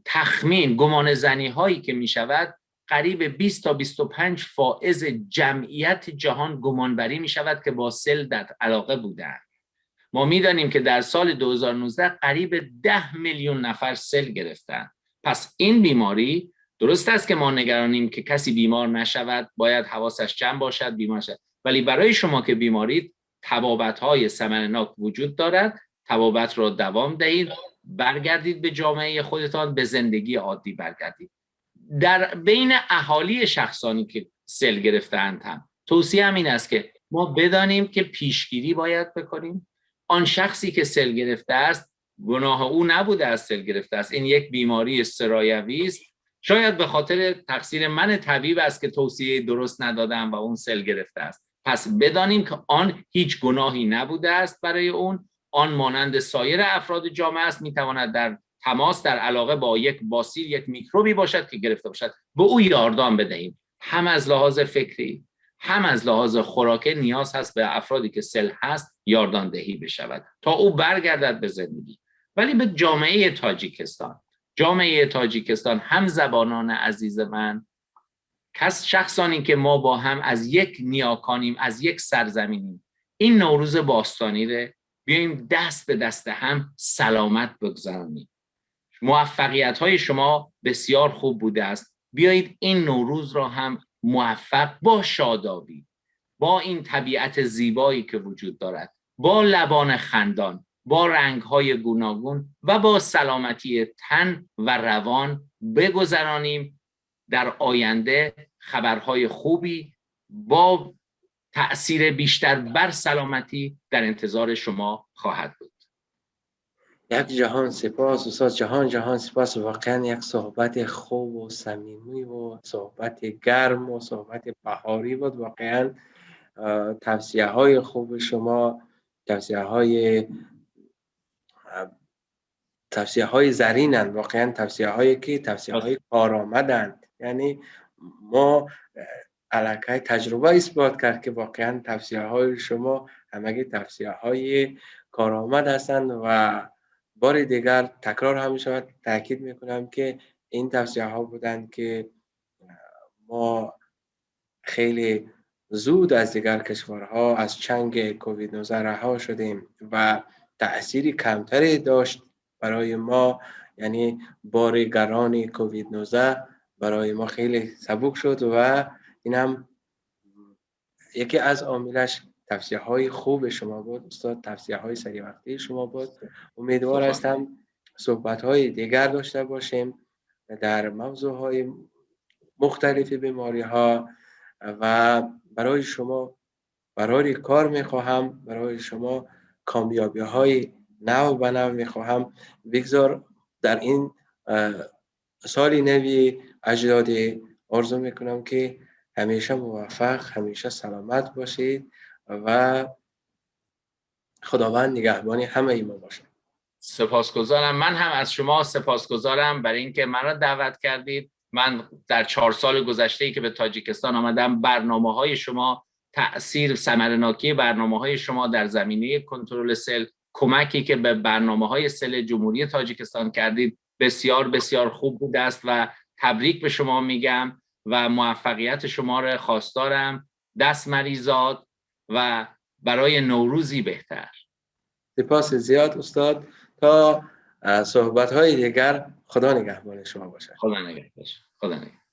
تخمین، گمان زنی هایی که میشود، قریب 20 تا 25 فائز جمعیت جهان گمانبری می شود که با سل در علاقه بودند. ما میدانیم که در سال 2019 قریب 10 میلیون نفر سل گرفتند. پس این بیماری، درست است که ما نگرانیم که کسی بیمار نشود، باید حواسش جمع باشد بیمار شود، ولی برای شما که بیمارید، طبابت های ثمرناک وجود دارد. طبابت را دوام دهید، برگردید به جامعه خودتان، به زندگی عادی برگردید. در بین اهالی شخصانی که سل گرفتهاند هم توصیه هم این است که ما بدانیم که پیشگیری باید بکنیم. آن شخصی که سل گرفته است، گناه او نبوده از سل گرفته است. این یک بیماری سرایوی است. شاید به خاطر تقصیر من طبیب است که توصیه درست ندادم و اون سل گرفته است. پس بدانیم که آن هیچ گناهی نبوده است برای اون، آن مانند سایر افراد جامعه است، میتواند در تماس، در علاقه با یک باسیل، یک میکروبی باشد که گرفته باشد. به او یاردان بدهیم، هم از لحاظ فکری هم از لحاظ خوراکی نیاز هست به افرادی که سل هست یاردان دهی بشود تا او برگردد به زندگی. ولی به جامعه تاجیکستان، جامعه تاجیکستان، هم زبانان عزیز من، کس شخصانی که ما با هم از یک نیاکانیم، از یک سرزمینیم، این نوروز باستانی رو بیاییم دست به دست هم سلامت بگذرانیم. موفقیت های شما بسیار خوب بوده است، بیایید این نوروز را هم موفق با شادابی، با این طبیعت زیبایی که وجود دارد، با لبان خندان، با رنگ‌های گوناگون و با سلامتی تن و روان بگذرانیم. در آینده خبرهای خوبی با تأثیر بیشتر بر سلامتی در انتظار شما خواهد بود. یک جهان سپاس استاد، جهان جهان سپاس. واقعا یک صحبت خوب و صمیمی و صحبت گرم و صحبت بهاری بود. واقعا توصیه های خوب شما، توصیه های زرینند، واقعا توصیه هایی که توصیه های کارآمدند. یعنی ما الکی تجربه اثبات کرد که واقعا توصیه های شما همگی توصیه های کارآمد هستند و بار دیگر تکرار هم شود، تاکید میکنم که این توصیه ها بودند که ما خیلی زود از دیگر کشورها از چنگ کووید 19 رها شدیم و تأثیر کمتری داشت برای ما، یعنی بار گران کووید 19 برای ما خیلی سبک شد و این هم یکی از عاملش توصیه های خوب شما بود استاد، توصیه های سری وقتی شما بود. امیدوار هستم صحبت های دیگر داشته باشیم در موضوع های مختلف بیماری ها و برای شما برای کار میخواهم، برای شما کامیابی های نو به نو میخواهم. بگذار در این سال نوی اجدادی آرزو میکنم که همیشه موفق، همیشه سلامت باشید و خداوند نگهبانی همه ما باشد. سپاسگزارم. من هم از شما سپاسگزارم برای اینکه مرا دعوت کردید. من در 4 سال گذشته‌ای که به تاجیکستان آمدم، برنامه‌های شما، تأثیر ثمرناکی برنامه‌های شما در زمینه کنترل سل، کمکی که به برنامه‌های سل جمهوری تاجیکستان کردید بسیار بسیار خوب بوده است و تبریک به شما میگم و موفقیت شما را خواستارم. دست مریزاد و برای نوروزی بهتر. سپاس زیاد استاد. تا صحبت‌های دیگر خدا نگهبان شما باشد. خدا نگهدار. خدا نگهدار.